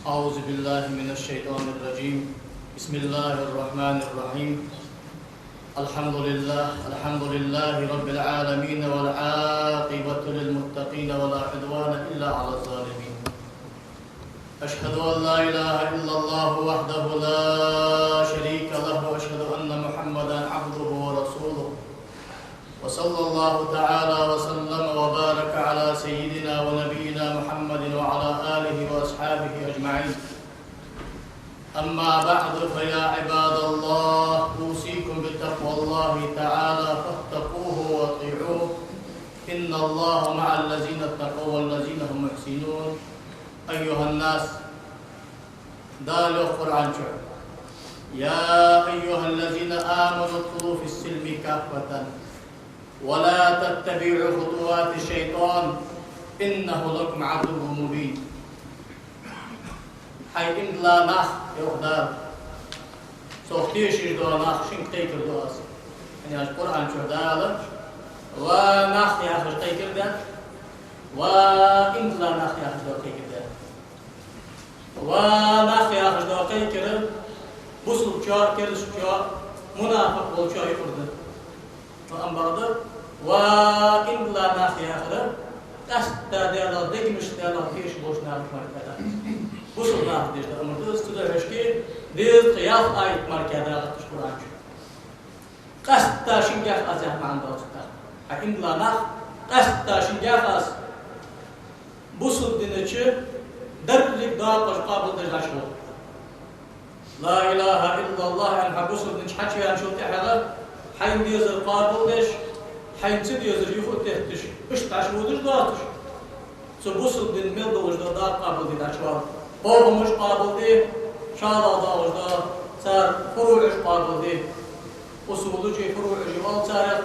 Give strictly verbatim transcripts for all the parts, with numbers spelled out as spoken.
أعوذ بالله من الشيطان الرجيم. بسم الله الرحمن الرحيم. الحمد لله، الحمد لله رب العالمين، والعاقبة للمتقين، ولا عدوان إلا على الظالمين. أشهد أن لا إله إلا الله وحده لا شريك له، وأشهد أن محمدا عبده ورسوله. وصلى الله تعالى وسلم وبارك على سيدنا ونبينا محمد وعلى آله وأصحابه أجمعين. أما بعد، فيا عباد الله، أوصيكم بتقوى الله تعالى فاتقوه وأطيعوه، إن الله مع الذين اتقوا والذين هم محسنون. أيها الناس، Дала йоах Къуръан чу: يا أيها الذين آمنوا ادخلوا في السلم كافة ولا تتبعوا خطوات الشيطان إنه لكم عدو مبين. Хьай иман дилла нах, йоах Дала, Сох тешаш дола нах, шуга кхайкар ду Аз. ХӀана аьлча Къуръан чу Дала «ва нах» яхаш кхайкар даьд, «ва иман дилла нах» яхаш дола кхайкар даьд. «Ва нах» яхаш дола кхайкар бусалбачоа, керастачоа, мунафикъ волчоа юкъара да. Ва амма бакъда, «ва иман дилла нах» яхар къаьстта Даьлах, дегашта Даьлах тешаш болча нахах мара кхы да. Бусалба нахах деш да амар да из, цудухьа шоашка деза тха ялх аят мара кхы дагӀа тхаш Къуръан чу. Къаьстта шуга яха Аз яха маӀан доацар тха. Хьай иман дилла нах, къаьстта шуга яха Аз. Бусалба дина чу деррига доакъош къоабалдеш дӀачугӀо. «لا إله إلا الله» аьнна хьо бусалба дина чу хьачувеначул тӀехьагӀа, хьайна дезар къоабалдеш, хьайна ца дезар юха а тетташ, иштта дӀачуводаш доацаш, цу бусалба дина мел долаш дола дакъа къоабалде дӀачувала. Бохамаш къоабалде, шоллагӀа доагӀаш дола цар фуруӀаш къоабалде. Усулаш а, фуруӀаш а оал царех,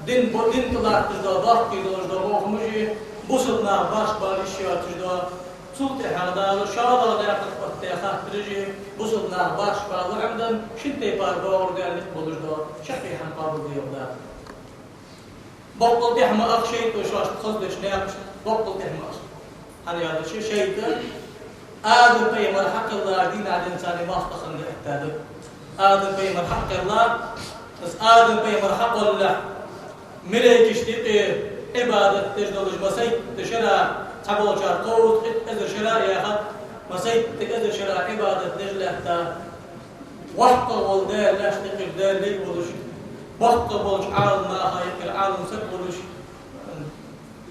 дин бо-, дин тӀа латташ дола, боккхий долаш дола бохамаш а, бусалба нах башха бала йиш йоацаш дола. Цул тӀехьагӀа Дала шоллагӀа даькъа тӀа хаттараш а, бусалба нах башха бала лохӀам дан, шин тайпара боагӀар даьнна никъ болаш дола, шаккхе хӀама къоабалде йоах Дала. Боккъал тӀехьа ма аха шайтӀо шоашта хоза деш наькъаш, боккъал тӀехьа ма аха. ХӀана аьлча шайтӀа Адам пайхамар хьакхеллача дийнахьа денз царна моастагӀа хинна этта да. Адам пайхамар хьакхелла, из Адам пайхамар хьакхоллалехь, малейкашта юкъе Ӏибадат деш долаш массайтта шера, цхьаболчар кховзткъа итт эзар шера а яхад, массайтта эзар шера Ӏибадат деш лаьтта, воккхагӀа вола Даьла лаьшта юкъера Даьла лай волаш, боккхагӀа болча Ӏаламнаха юкъера Ӏалам саг волаш,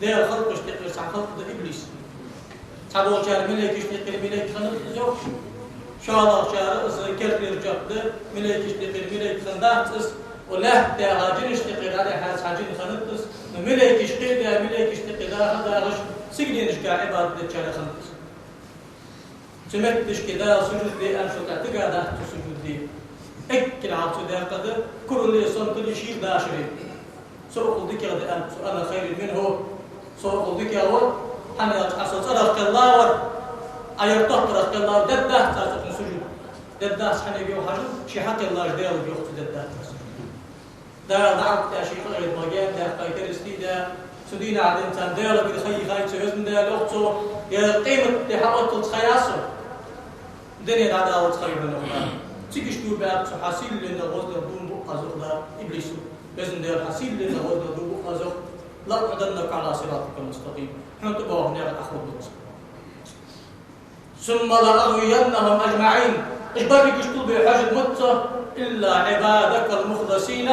Даьла халкъашта юкъера цхьа халкъ да иблис. Цхьаболчар малейкашта юкъера малейк хиннад из, йоах. ШоллагӀчар из керттера чоп да, малейкашта юкъера малейк хиннадац из, укх лаьтта тӀа жинашта юкъера дӀадихьа цхьа жин хиннад из, но малейкаш кхы а даь, малейкашта юкъе даха а дахаш, сигаленашка Ӏибадат дечарех хиннад из. Цу метташка Дала сужуд де аьнна шо тӀа тига дац цу сужуд де. Эггара хьалха цу даькъа да куралле, сонталле шийла дашаре. Со укхул дикагӀа да аьннад цо, «أنا خير منه». Со укхул дикагӀа ва, хӀана аьлча Ӏа со цӀерах кхелла вар, Ӏа ер топпарах кхелла вар, дергдац цо цунна сужуд. Дергдац хьанга йоах хьажал, ше хьакхеллача Даьлага йоах цо, дергдац цо сужуд. Дала дӀахьалкхетта ший къахетамах гаьна даьккха, керастий даь, цу дийнахьа денз царна Даьлагара ха йийхай цо, Везан Даьла, йоах цо, ер къематди хьаотталца ха я сона, дуне дӀадаллалца ха я хьона, йоах Дала. Цига иштта баьб цо, хьа сийлен гӀозал дувна бу аз, йоах Дала, иблисо. Везан Даьла, хьа сийлен гӀозал дувна бу аз, йоах, «لأقعدن لهم صراطك المستقيم». Хьона тӀабоагӀа наькъа Ӏа хургба аз. «ثم لأغوينهم أجمعين». Уж берригаш тӀа бе хьожаргда ма со, «إلا عبادك المخلصين».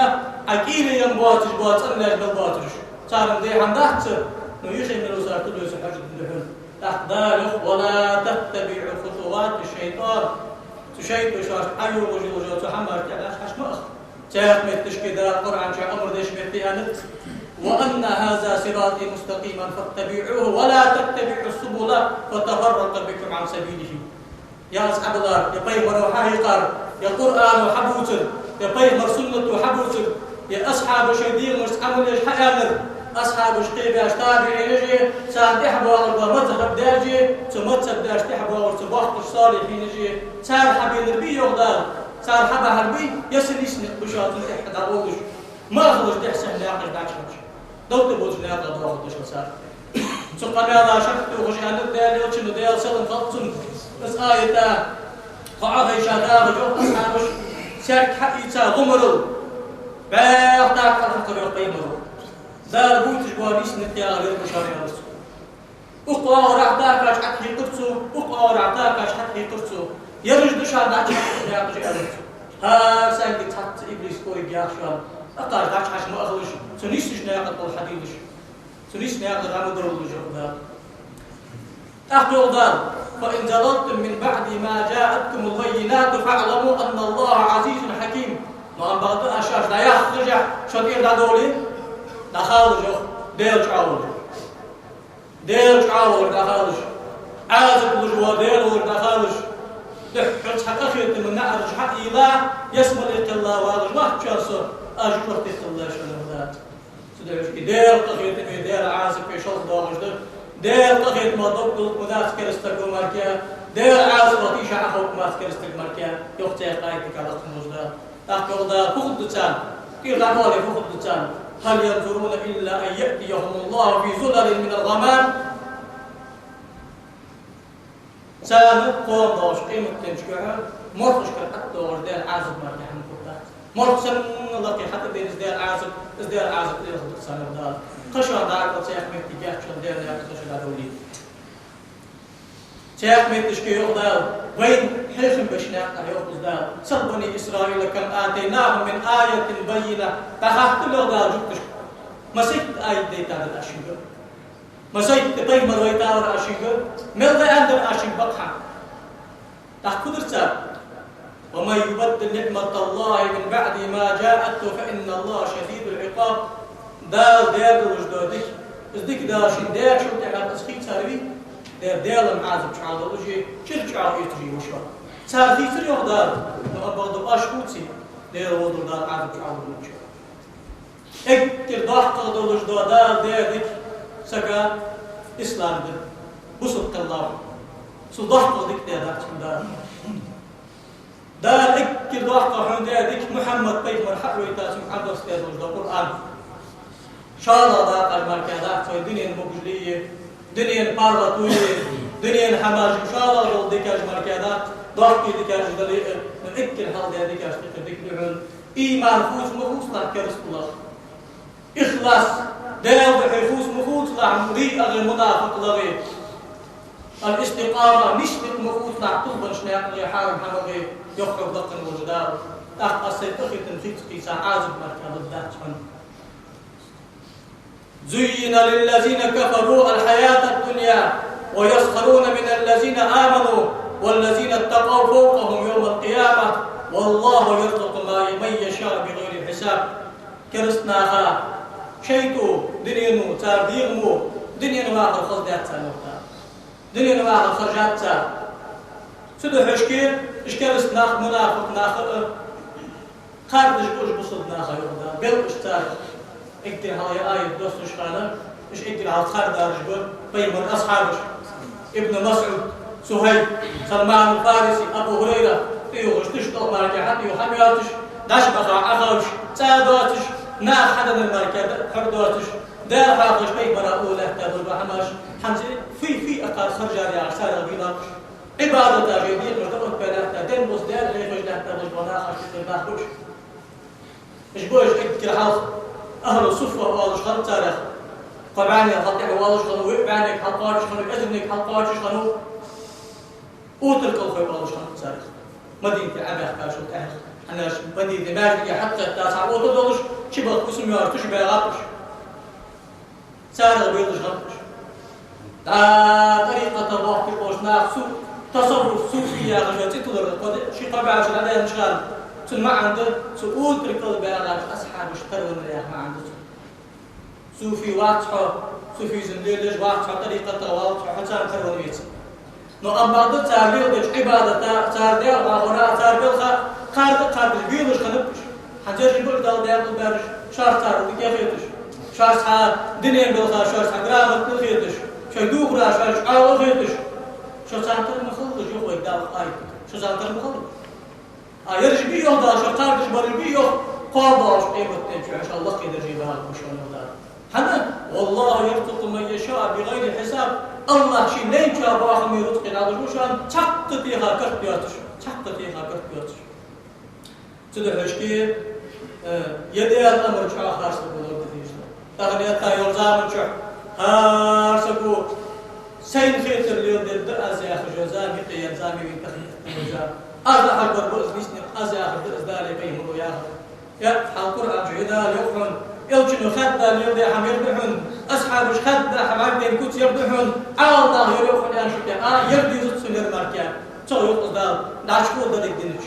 Ӏа кӀийле ям боацаш бола цӀенлаьш мел боацараш. Царна де хӀама дац, но юхе мел висар тӀа бе со хьожаргда хьона. ТӀаккха Дала йоах: «ولا تتبعوا خطوات الشيطان». Цу шайтӀо шоашта ӀайоагӀаш йолча цу хӀамашта тӀехьа хьажа ма аха. Цхьаькха метташка Дала Къуръан чу амар деш метте аьннад: «وأن هذا صراطي مستقيما فاتبعوه ولا تتبعوا السبل فتفرق بكم عن سبيله». Ер аз Ӏабулар, ер пайхамаро хьахьийхар, ер Къуръано хьабувцар, ер пайхамара суннато хьабувцар, ер асхьабаша шоай дегӀамашца Ӏамал еш хьааьннар, асхьабаш кхебеш табиӀинаша, царна тӀехьа боагӀаш бола мазхӀаб даьша, цу мазхӀаб даьшта тӀехьа боагӀаш цу боккхача салихьинаша, цар хьабенар бий, йоах Дала, цар хьабахьар бий, ер са нийса никъ ба шоана, цунна тӀехьа дӀагӀолаш. Ма ахалаш дехьа-сехьа наькъаш дӀачухьаш, дов тӀа болча наькъа доахаргда шо цар. Цу къамаьла шек тохаш аьннад Даьла Элчано, Даьла салам хилда цунна: Из аят тӀа кхоачашдеш да йоах асхьабаша, саьрг хьаийца гӀомарал бӀаьха тӀаккха хьалхара йоах пайхамара. Дала бувцаш бола нийсача наькъа тӀа лерхӀа шоана, аьлар цо. Укх оагӀорахьа тӀаккха хьатӀахьекхар цо, укх оагӀорахьа тӀаккха хьатӀахьекхар цо. Ераш да шоана дӀачакхдаьннараш, аьлар цо. ХӀара саьнга цхьацца иблис коргьяц шоана, акхаш дӀачухьа ма ахалаш, цу нийсача наькъа тӀа хьадийлаш, цу нийсача наькъа тӀа ма довлалаш, йоах Дала. ТӀаккха йоах Дала: «فإن زللتم من بعد ما جاءتكم البينات فاعلموا أن الله عزيز حكيم». Но ам бакъда шоаш дӀаяххашехь, шо тӀера дӀадовле, дӀахалаш йоах, Даьла чӀоагӀо волаш. Даьла чӀоагӀо волаш дӀахалаш. Ӏазап луш вола Даьла волаш дӀахалаш. Духхьал цхьа къахетама наӀараш хьаийла, ялсмале кхелла вагӀаш вац шоана со, аз жожагӀате кхелла шоана, йоах Дала. Цудухьа Даьла къахетаме, Даьла Ӏазапе шалха доагӀаш да. Даьла къахетамах дог гуллакх ма дац керастага мара, Даьла Ӏазапах тийша Ӏоховргвац керастага мара, йоах цхьаькха аята тӀа лакха волча Дала. ТӀаккха йоах Дала, фу хургда царна? ТӀера дӀавале, фу хургда царна? «هل ينظرون إلا أن يأتيهم الله في ظلل من الغمام». Царна кхоана доагӀача къематдийнахьа морхашкара тӀадоагӀаш Даьла Ӏазап мара хӀама хургдац. Морх санна лакхе хьатӀаденна из Даьла Ӏазап, из Даьла Ӏазап лерхӀаргда царна, йоах Дала. Кхы шоана дӀакъал цхьаькха моттиг яц шоана Даьла наькъа тӀа шо дӀадовле. Цхьаькха моттигашка йоах Дала, вайна хьехам беча наькъа тӀа йоах из Дала: «اسأل بني إسرائيل كم آتيناهم من آية بينة». ДӀахатта, йоах Дала, жугташка, масийтта аят дайтад аз шуга. Масийтта пайхамар вайтавар аз шуга, мел да аьннадар аз шуга бакъахьа. ТӀаккха фу дир цар? «ومن يبدل نعمة الله من بعد ما جاءته فإن الله شديد العقاب». Дала даь долаш дола дика, из дика Дала шийна даьчул тӀехьагӀа из хийцар вий, Даьла, Даьла-м Ӏазап чӀоагӀа долаш, чӀир чӀоагӀа эцаш ва шоана. Цар хийцар, йоах Дала, но ам бакъда оаш хувций, Даьла волча Дала Ӏазап чӀоагӀа долаш. Эггара доккхагӀа долаш дола Дала даь дика сага ислам ди, бусалба хилар. Цул доккхагӀа дика даь дац хьона Дала. Дала эггара доккхагӀа хьона даь дика Мухьаммад пайхамар хьавайта, цунга хьадоссадаь долаш дола Къуръан. ШоллагӀа дакъа мара дац вай дунен могашалеи, дунен паргӀатои, дунен хӀамаши, шоллагӀа дола дикаш мара дац, доккхий дикаш дале а, но эггара хьалха даь дикаш тӀехьа дика да хьона. Иман хувца ма хувцалахь керастал лаха. Ихлас, Даьла духьа хувца ма хувцалахь риягӀи, мунафикъ лагӀи. Ал-истикъама, нийса никъ ма хувцалахь тулбанча наькъагӀи, хьарам хӀамагӀи, йоах хьога лакха волча Дала. ТӀаккха аз сай къахетам хийца-хийца Ӏазап мара лургдац хьона. «زين للذين كفروا الحياة الدنيا ويسخرون من الذين آمنوا والذين اتقوا فوقهم يوم القيامة والله يرزق من يشاء بغير حساب». Кераста наха шайтӀо, дунено, цар дегӀамо, дунен вахар хоза дац царна, йоах Дала. Дунен вахар хержад цар. Цудухьа шоашка, уж кераста нах, мунафикъ нах а, кхардаш ба уж бусалба наха, йоах Дала, белгаш цар. Эггара хьалха ер аят доссаш хана, уж эггара хьалха кхардараш ба пайхамара асхьабаш: Ибн МасӀуд, Сухайб, Салман Фариси, Абу ХӀурайра, тӀаювхаш, тушдолх мара хьатӀаювха хӀама йоацаш, дӀачубаха Ӏоховш, цӀа доацаш, наха хьаденнар мара хьор доацаш, Даьла хьехаш, пайхамара оалаш лаьтта долаш дола хӀамаш, хӀанз фуй-фуй акхар хержар яхаш, царех бийла ба уж. Ӏибадаташ, декхараш дӀаоттабе лаьтта, ден бус Даьла хьехаш лаьтта долаш бола нах, уж тӀехьа нах ба уж. Уж ба уж эггара хьалха ахӀлу суффа оалаш хиннаб царех. Кхо бӀаьннега хьалтӀехьа воалаш хиннав, виъ бӀаьннега хьалкхоачаш хиннав, эзарнега хьалкхоачаш хиннав. Отроколхой оалаш хиннаб царех. Мадинате Ӏобаьхкачул тӀехьагӀа. ХӀана аьлча Мадинате маьждиге хьакхетта цхьа отар долаш, чубаха фусам-йоаржаш тушбаьгӀаб уж. Царех белаш хиннаб уж. ДӀа тӀарикъата бохкаш болча наха цу тасаввуф, суфи яхаш цӀи тулар, кхо ди-, ши-кхо бӀаь шу дӀадаьннача хана, цун маӀан да, цу отрокал баьгӀача асхьабашта тарвеннар яха маӀан да цун. Суфи вац хьо, суфизм лелаеш вац хьо, тӀарикъатах вац хьо, хьо царна тарвана веций. Но амма бакъда цар леладеча Ӏибадата, цар Даьла хьехара, цар белха кхарда-кхардаш белаш хиннаб уж. ХӀанз ераш ба уж Далла даькъала баьраш, шоаш цар дика хеташ, шоаш цхьа дунен белха, шоаш цхьа грамотни хеташ, шоай дувхараш, шоаш чӀоагӀа хеташ. Шо царна тара ма хилалаш, йоах вайга Дала аята. Шо царна тара ма хилалаш. А ераш бий, йоах Дала, шо кхардаш бараш бий, йоах, кхоана доагӀача къематдийнахьа шо лакхе дарже багӀаргба шоана, йоах Дала. ХӀана? «والله يرزق من يشاء بغير حساب». АллахӀа ший лайначоа боахама рузкъа дӀалуш ва шоана, цхьаккха теха карт йоацаш, цхьаккха теха карт йоацаш. Цудухьа шки, э, е Даьла амар чу хӀара саго лорадеш да. Тахан этта йолча заман чу хӀара саго сайна хетар леладергда аз яхаш йола зама, юкъе яр зама вин тахан. Аз яхар бар ба из нийса никъ, аз яхар да из Дала, пайхамара яхар. Е, хьал Къуръан чу Дала йоах хьона, элчано хаьдда леладаь хӀама ер да хьона, асхьабаша хаьдда хӀама, Ӏарбийн куц ер да хьона, Ӏаламнаха ер йоах хьона аьнна шуга, а, ер дезац сона ер мара. Цох йоах из Дала, дӀачухула деррига динах.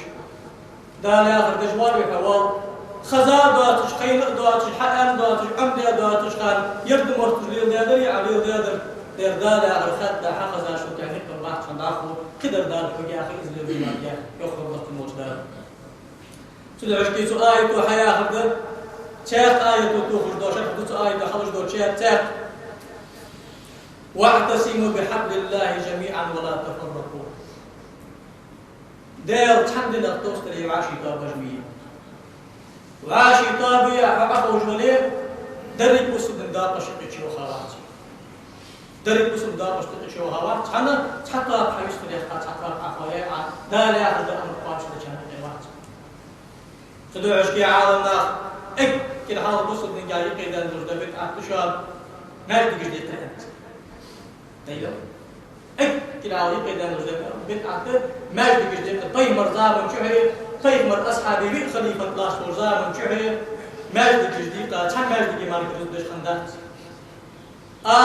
Дала яхар деш вар вай хьо вал. Хеза а доацаш, хайна а доацаш, хьааьнна а доацаш, Ӏомадаь а доацаш хана, ер да мотташ леладаьдар, е Ӏа леладаьдар. Ер Дала яхар хаьдда хьахеза шуга никъ бац хьона дӀахо, кхыдар Дала хьога яхар из леладе мара, йоах хьога лоттам болча Дала. Цудухьа шки цу аято хьаяхар да, цхьаькха аято тохаш да, шархь да цу аято хьалуш да, цхьаькха, цхьаькха. «واعتصموا بحبل الله جميعا ولا تفرقوا». Даьла цхьан динах тоъал вӀаший тоабаш ма е. ВӀаший тоабе а хьо Ӏоховш вале, деррига бусалба дин доакъашта юкъе чувахавац. Деррига бусалба дин доакъашта юкъе чувахавац. ХӀана? Цхьа тоаба хьа юстара яьккха, цхьа тоаба Ӏохайя Ӏа, Дала яхар да амар кхоачашдечарна юкъе вац. Цудухьа шки Ӏаламнаха эггара хьалха бусалба динга юкъе даьнна долаш да бидӀат да шоана маьждигаш дийкъар аьнна. Дайла. Эггара хьалха юкъе даьнна долаш да бидӀат да маьждигаш дийкъар. Пайхамара заман чухье, пайхамара асхьабий виъ халифат латтача заман чухье маьждигаш дийкъа, цхьан маьждиге мара рузба деш хиннадац. А,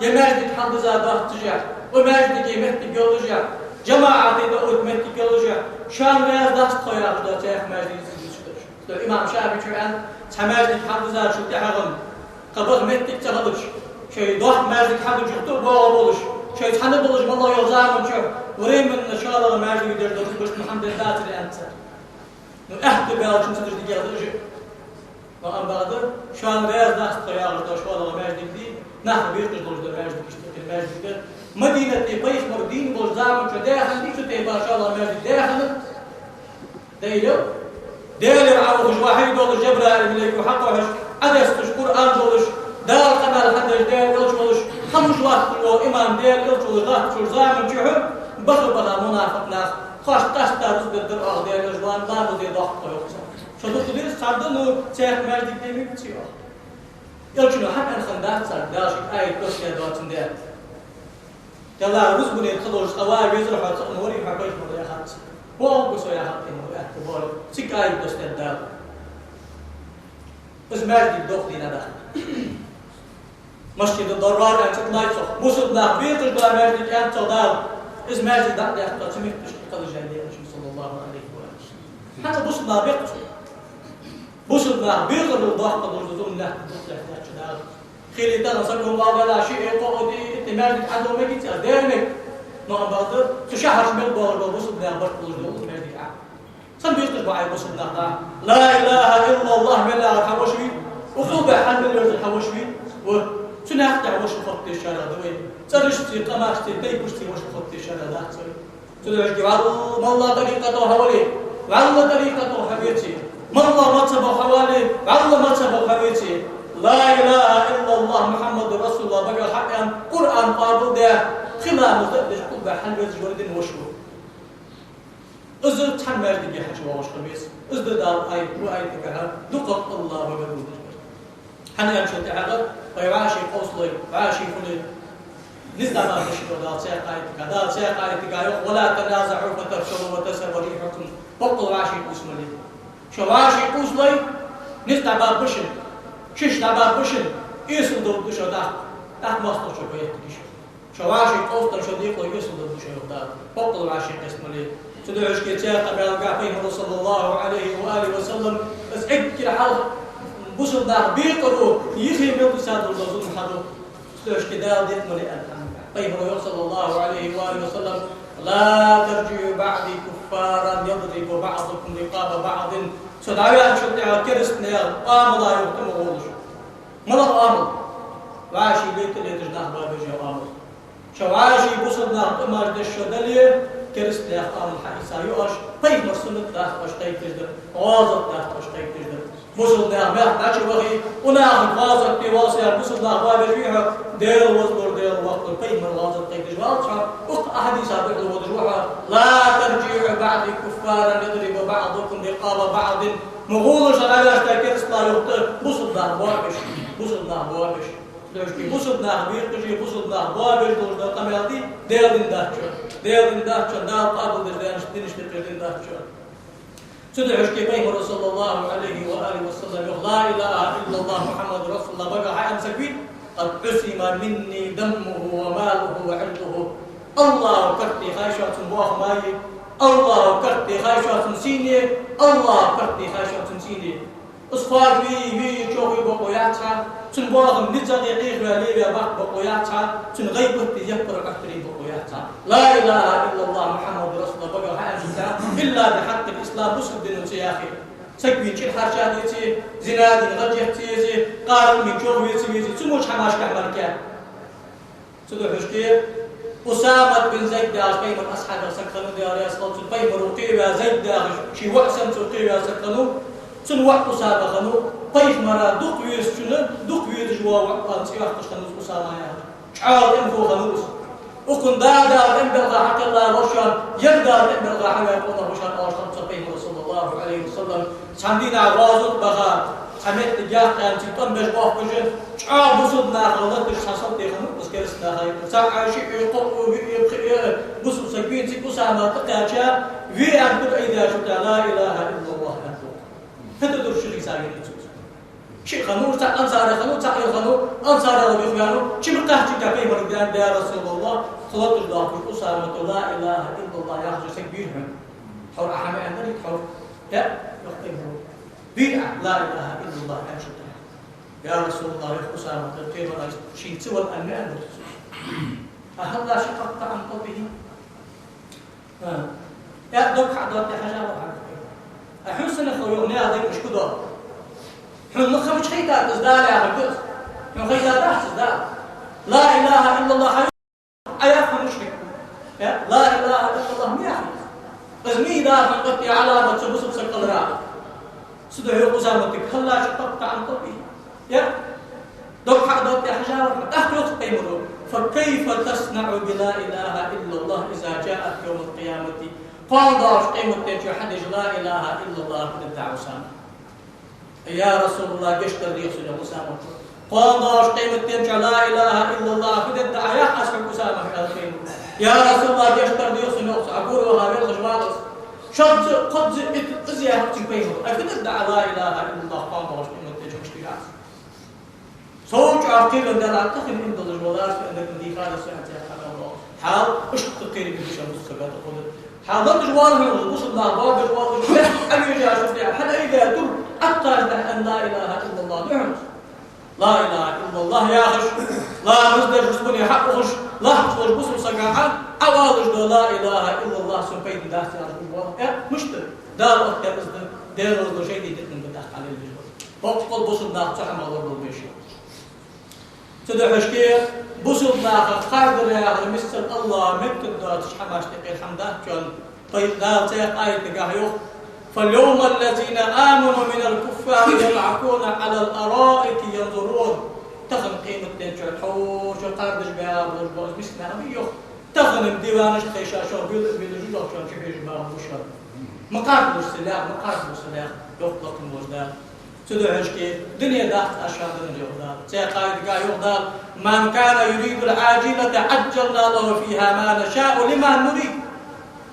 е маьждиг хьалдиза доаццашехь, укх маьждиге моттиг йоллашехь, жамаӀате дӀаотта моттиг йоллашехь, шоана раьза дац тхо яхаш дола цхьаькха маьждиг дийца дезаш да. Цудухьа имам ШафиӀийс аьннад, цхьа маьждиг хьалдизар шоана тӀехьагӀа, кхы баха моттиг ца хилча, шоай доккха маьждиг хьалдича юха тӀа боагӀа болаш, шоай цхьана болаш малагӀа йола заман чу временно шоллагӀа маьждиг деш дола рузбаш Мухьаммаде дацар аьннад цар. Ну, аьттув баьлча ца деш дигех да уж. Но амма бакъда, шоана раьза дац тхо яхаш дола шоллагӀа маьждиг дий, нах бекхаш долаш дола маьждиг, иштта кхы маьждиг да. Мадинате пайхамара дийна болча заман чу даь хиннадий цу тайпара шоллагӀа маьждиг? Даь хиннад. Дайла. Даьлагара Ӏоухаш, вахьий долаш, Жабраил малайко хьакхухьаш, Ӏодесташ Къуръан долаш, Дала къамаьл хьадеш, Даьла элча волаш, хӀама лоатташ вола имам Даьла элча волаш латтача заман чухь баха-баха мунафикъ нах, тхоашта къаьстта рузба дергдар оаха, Даьла элча, ламаз де дохк тхо, йоах цар. Шо дукха дирс царда, ну, цхьаькха маьждиг де мегац оаха. Элчано хӀама аьнна хиннадац царга, Дала шийга аят доссадаь доацандаь. Деллахь, рузбане тха долаш цкъа вай везар хьо, цкъа ма варий хьо, пайхамара яхац. ХӀана гу со яхад пайхамара, аьттув бола, цига аят доссадаьд Дала. Из маьждиг дохаде дӀадаха. Масджиду Дирар аьнна цӀи тиллай цох. Бусалба нах бекхаш дола маьждиг аьннад цох Дала. Из маьждиг дӀа а даьккха, цу метте кхеллаж яьннай Элча, саллаллахӀу Ӏалайхи ва саллам. ХӀанз бусалба нах бекхаш. Бусалба нах бекхарал доккха долаш да зулам лаьтта, дукха лаьтта лаьттача Дала. Хилийта тахан саго валлалахь шиъ, кхоъ, диъ, итт маьждиг Ӏодола мегац аз, дера мег. Но амма бакъда, цу шахьарча мел боагӀаш бола бусалба нах барт болаш дола маьждиг Ӏа. Сенна бекхаш ба Ӏа бусалба нах дӀа? Ла илахӀа иллаллахӀ мел яхар хьа воша вий? Укхул бехк хьа мел верзар хьа воша вий? Ва, цу наькъа тӀа воша хоттадеш шаьра да вай. ЦӀерашцеи, къамашцеи, тайпашцеи воша хоттадеш шаьра дац вай. Цудухьа шки валла моллагӀа тӀарикъато хьавале, валла тӀарикъато хьавеце, моллагӀа мазхӀабо хьавале, валла мазхӀабо хьавеце, ла илахӀа иллаллахӀ Мухьаммадун расулуллахӀ багах хьааьнна, Къуръан къоабалдаь, пхи ламаз а деш, укхул бехк хьалвезаш вар дина воша ва. Из цхьан маьждиге хьачувоагӀаш хила веза. Из да Дала аят, укх аятагахьа дукхагӀа АллахӀ вага дувцаш дар. ХӀана аьлча тӀехьагӀа вай вӀаший къовсалой, вӀаший хуле, низ дӀабаргбац шо, Дала цхьаькха аятага, Дала цхьаькха аятага йоах: «ولا تنازعوا فتفشلوا وتذهب ريحكم». Боккъал вӀаший къувса ма ле. Шо вӀаший къувсалой, низ дӀабаргбац шун, шиш дӀабаргбац шун, эсала довргда шо тӀаккха, тӀаккха моастагӀчо пайхтаргья шо. Шо вӀаший къовсалой, шо декъалой, эсала довргда шо, йоах Дала. Боккъал вӀаший къовса ма ле. Цудухьа шки цхьаькха къамаьлагахьа пайхамара, саллаллахӀу Ӏалайхи ва алихӀи ва саллам, из эггара хьалха бусалба нах бекъаро, йихе мел дисад зулам хьаду. Цудухьа шки Дала декъа ма ле аьнна хьанга. Пайхамара йоах, саллаллахӀу Ӏалайхи ва алихӀи ва саллам: «لا ترجعوا بعدي كفارا يضرب بعضكم رقاب بعض». Со дӀаваьнначул тӀехьагӀа кераста наьха Ӏамала юха тӀа ма гӀолаш. МалагӀа Ӏамал? ВӀаший лета а леташ нах боабеш йола Ӏамал. Шо вӀаший бусалба нах тӀамаш деш шо дале, кераста наьха Ӏамал хьаийца йоагӀаш, пайхамара суннат дац оаш кхайкадеш дар, гӀазот дац оаш кхайкадеш дар. Бусалба наьха мехка дӀачувахе, укх наха гӀазоте воалл со яхаш бусалба нах боабеш вий хьо, Даьла веза лур, Даьла воккха Пайхамара гӀазот кхайкадеш вале цхьа, укх хьадиса духьала водаш ва хьо: «لا ترجعوا بعدي كفارا يضرب بعضكم رقاب بعض». Ма гӀолаш, шоаш дӀаваьлча керастал юхатӀа бусалба нах боабеш, бусалба нах боабеш. Дошки бусалба нах бекхаш, бусалба нах боабеш долаш да къамаьл де, Даьла дин дац шоана. Даьла дин дац шоана, Дала къоабалдеш даьннад, динаш тӀехьа дин дац шоана. Цудухьа шке Пайхамара, صلى الله عليه وآله وسلم, йоах: «لا إله إلا الله محمد رسول الله» багах хьааьнна саг вий, «قد عصم مني دمه وماله وعرضه». АллахӀа карта тӀа хьайша цун боахам а, АллахӀа карта тӀа хьайша цун сий а, АллахӀа карта тӀа хьайша цун сий а. Из кхоадаве, ве, чӀоагӀа ве бокъо яц хьа, цун боахам ницкъ а, къехве, леве бакъ бокъо яц хьа, цун гӀийбат а, яппар а, Ӏоттар а бокъо яц хьа. «لا إله إلا الله محمد رسول الله» багах хьааьнна саг, «إلا بحق الإسلام», бусалба дина цӀи яхе. Саг вийна чӀир хьарча деце, зина дина гӀаж ца езе, къаран вийна чӀоагӀа ве ца везе, цу моча хӀамашка хьамарке. Цудухьа шке Усамат бин Зайд яхаш Пайхамара асхьабех саг хиннав, Даьла раьза хилва цунна, Пайхамаро кхеваь Зайд яхаш, ший воӀ санна цо кхеваь саг хиннав, цун воӀ Усама хиннав, Пайхамара дукха везачунна дукха везаш вола воӀ аьнна цӀи йоаккхаш хиннав из Усама яхаш. ЧӀоагӀа тӀемахо хиннав из. Укхун да Дала тӀем белгала хьакхелла волчоа, ер Дала тӀем белгала хьаваь къонах ва шоана оалаш хиннав цо Пайхамара, صلى الله عليه وسلم. Цхьан дийнахьа гӀазот баха, цхьа моттиг яккха аьнна, цига тӀом беш боахкаш, чӀоагӀа бусалба наха латташ цхьа салтехана, из керастал наха юкъе. Цхьа Ӏайши, э, кхоъ, виъ, э, пхиъ, э, бусалба саг вийна цига Усама тӀакхаьча, ве аьнна тур айдаьчул тӀехьагӀа «لا إله إلا الله» аьннад. ХӀаьта дурчу хиса гӀерташ цо. Шиъ хиннав, цхьа ансари хиннав, цхьа ил хиннав, ансари ва юхаваьннав, чу ма кхаьчча Пайхамарга аьннад: «يا رسول الله, тхо латташ доахкаш Усамата لا إله إلا الله яхаш саг вийр хьона. Хьо а хӀама аьннадар тхо?» «Э, — йоах Пайхамаро, — вийр Ӏа لا إله إلا الله аьнначул тӀехьагӀа». «يا رسول الله, — йоах Усамата, — кхерон аз шийна ца вала аьнна ма аьннадар цо». «أهلا شققت عن قلبه؟» А. Э, дог хьа а доттаде хьажа вар хьа. А хьона санна хила йола наьха дог мишта доал? Хьона ма ховча хайтад из Дала яхар да из. Хьона хайтадац из Дала. «لا إله إلا الله» хьа Ӏа яхар мушрик. Э, «لا إله إلا الله» ма яхий. Из ма йий Дала хьона тӀа Ӏаламат цу бусалба сага кхаллара. Цудухьа йоах Усаматага: «هلا شققت عن قلبه؟» Э? Дог хьа а доттаде хьажа вар хьа. ТӀаккха йоах Пайхамаро: «فكيف تصنع بلا إله إلا الله إذا جاءت يوم القيامة؟» Кхоана доагӀача къематдийнахьа хьадеш لا إله إلا الله фу дергда Ӏа, Усама? «يا رسول الله, гешт дар деха сона, — йоах Усамата. — Кхоана доагӀача къематдийнахьа لا إله إلا الله фу дергда Ӏа, яхаш аз хьога, Усама», — аьлар Пайхамаро. «يا رسول الله, гешт дар деха сона, — йоах цо, — Ӏа гур ваха велхаш вагӀа аз. Шозза, кхозза, итт, из яхар цу Пайхамаро. Ӏа фу дергда Ӏа ла илахӀа иллаллахӀ кхоана доагӀача къематдийнахьа чу кхы аз?» Сов чӀоагӀа кхерам баьлар, тахан иман долаш валар, со андакан дийхар, со ан цӀе хьадал. Хьал, иштта кхерам беш ва бусалба сага тӀа хулар. Хьал латташ вар хьона, бусалба нах боабеш вар хьона, бехк Ӏовежаш ва тӀехьа, хьаайдаь тур, Ӏотташ дахь аьнна ла илахӀа иллаллахӀ да хьона. Ла илахӀа иллаллахӀ яхаш, ламаз деш, рузбане хьаухаш, лахьаш волча бусалба сага Ӏа, Ӏа оалаш дола ла илахӀа иллаллахӀ сона пайда дац яхаш хул вала. Э, мишта? Дала оттадаь из да, Даьла лазар шайтӀа дитина да тӀаккха лелабеш вар. Боккъал бусалба нах цу хӀамах лорадолда вай шоана. Цудухьа шке бусалба наха кхардар яхар миссел АллахӀа меттадоацача хӀамашта юкъера хӀама дац шоана. Пайда Дала цхьаькха аятагахь йоах: «فاليوم الذين آمنوا من الكفار يضحكون على الأرائك ينظرون». Тахан къематдийнахьа тхьовра кхардаш баьгӀа болаш бола мискача наха ма йоах: «Тахан-м диванашта хайша шоана била а билла, жожагӀатен чу хьежаш баьгӀа ба шоана». Ма кхардалаш цу лаьгӀ, ма кхардалаш цу лаьгӀ, йоах лакхе волча Дала. Цудухьа шке дуне дац аз шоана деннар, йоах Дала. Цхьаькха аятагахь йоах Дала: «من كان يريد العاجلة عجلنا له فيها ما نشاء لمن نريد».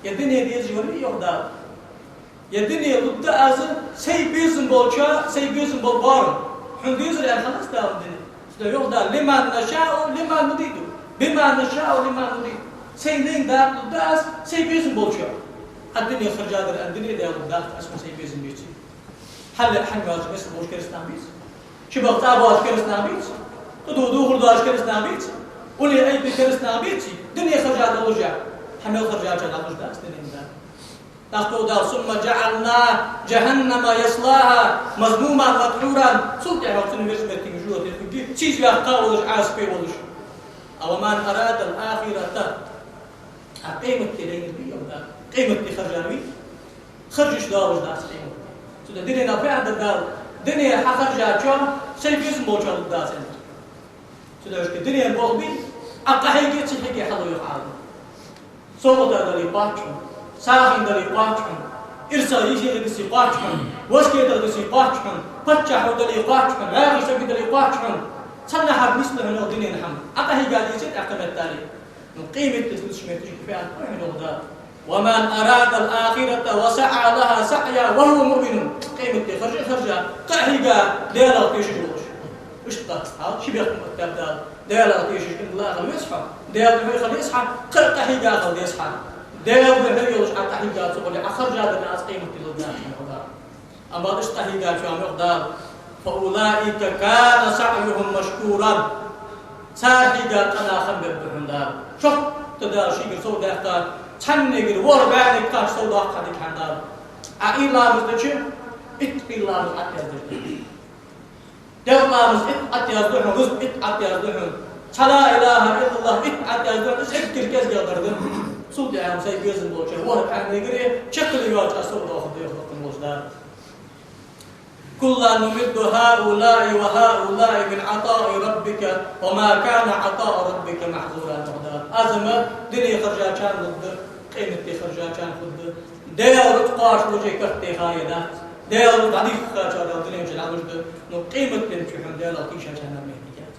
Ер дуне дезаш вар вий, йоах Дала? Ер дуне лургда аз сай безам болчоа, сай безам бола боарам. Хьона дезар аьнна хиннад Дала дуне. Цудухьа йоах Дала: «لمن نشاء لمن نريد، بما نشاء لمن نريد». Сайна лайна дакъа лургда аз сай безам болчоа. Ӏа дуне харжадар аьнна дуне Дала лургдац аз хьона сай безам беце. Хьалъяь хӀама йоацаш миска болаш кераста нах беций? Ши бакъ цӀа боацаш кераста нах беций? ТӀадувха духар доацаш кераста нах беций? Уллув айбе кераста нах беций? Дуне харжа долаш а, хьа мел харжача дӀалуш дац дуне Дала. ТӀаккха йоах Дала: «ثم جعلنا جهنم يصلاها مذموما مدحورا». Цул тӀехьагӀа цун веза моттиг жожагӀате хургья, цӀийзваьккха волаш, Ӏазапе волаш. «أومن أراد الآخرة». Ӏа къематди лайнар вий, йоах Дала? Къематди харжар вий? Харжаш долаш дац къематди. Цудухьа дунен фу аьннадар Дала? Дуне хьахаржачоа сай безам болчоа лургдац аьннадар. Цудухьа шке дунен болх бе, Ӏа къахьийге, ца хьийге хьалуйохь Ӏа. Совгӏата дале кхоач хьона, сагӏийна дале кхоач хьона, ирсах, йисарах гисе кхоач хьона, васкетах гисе кхоач хьона, паччахьо дале кхоач хьона, ваьгӏий саг дале кхоач хьона. Цхьаннахьара нийслу хьона дунен хӏама. Ӏа къахьийга дийцад, ахкаметтали. Ну, къематдийнахьа луш метташ хьо фиат хьона хьона да. ومن أراد الآخرة وسعى لها سعيها وهو مؤمن. Къематди харжа, харжа, къахьийга, Даьлах тешаш волаш. Иштта, хьал, ши бехк ма оттаб Дала. Даьлах тешаш къинтла хила веза хьо. Даьла духьа хила еза хьо, кхы къахьийга хила деза хьо. Даьла духьа йолаш Ӏа къахьийга ца хуле, Ӏа харжа дар аз къематди лургдац хьона. Амма иштта къахьийгачоа мохь Дала. فأولئك كان سعيهم مشكورا. Цар хьийга къа нах хам беб хьона Дала. Шортта Дала шийгара сов даьккха, цхьаннегара ворхӏ бӏаьннега кхача сов доаккх хьа дика хьона Дала. Ӏа ийла ламаз дича, итт къайла ламаз Ӏоязду хьона. Даьла ламаз итт Ӏоязду хьона, рузба итт Ӏоязду хьона. Цхьа لا إله إلا الله итт Ӏоязду хьона, из эггара кӏезигагӏа дар да. Цул тӏехьагӏа сай безам болча ворхӏ бӏаьннегара чакхъяла йоацаш сов доаккх дехлакхун волча Дала. كلا نمد هؤلاء وهؤلاء من عطاء ربك وما كان عطاء ربك محظورا. Аз ма дунен харжачарна лургда, къематди харжачарна хургда. Даьла рузкъаш лужи картеха ядац. Даьла рузкъа дихкача Дала дунен чу луш да. Ну, къематдийнахьа хьона Даьлах тийшачарна моттиг яц.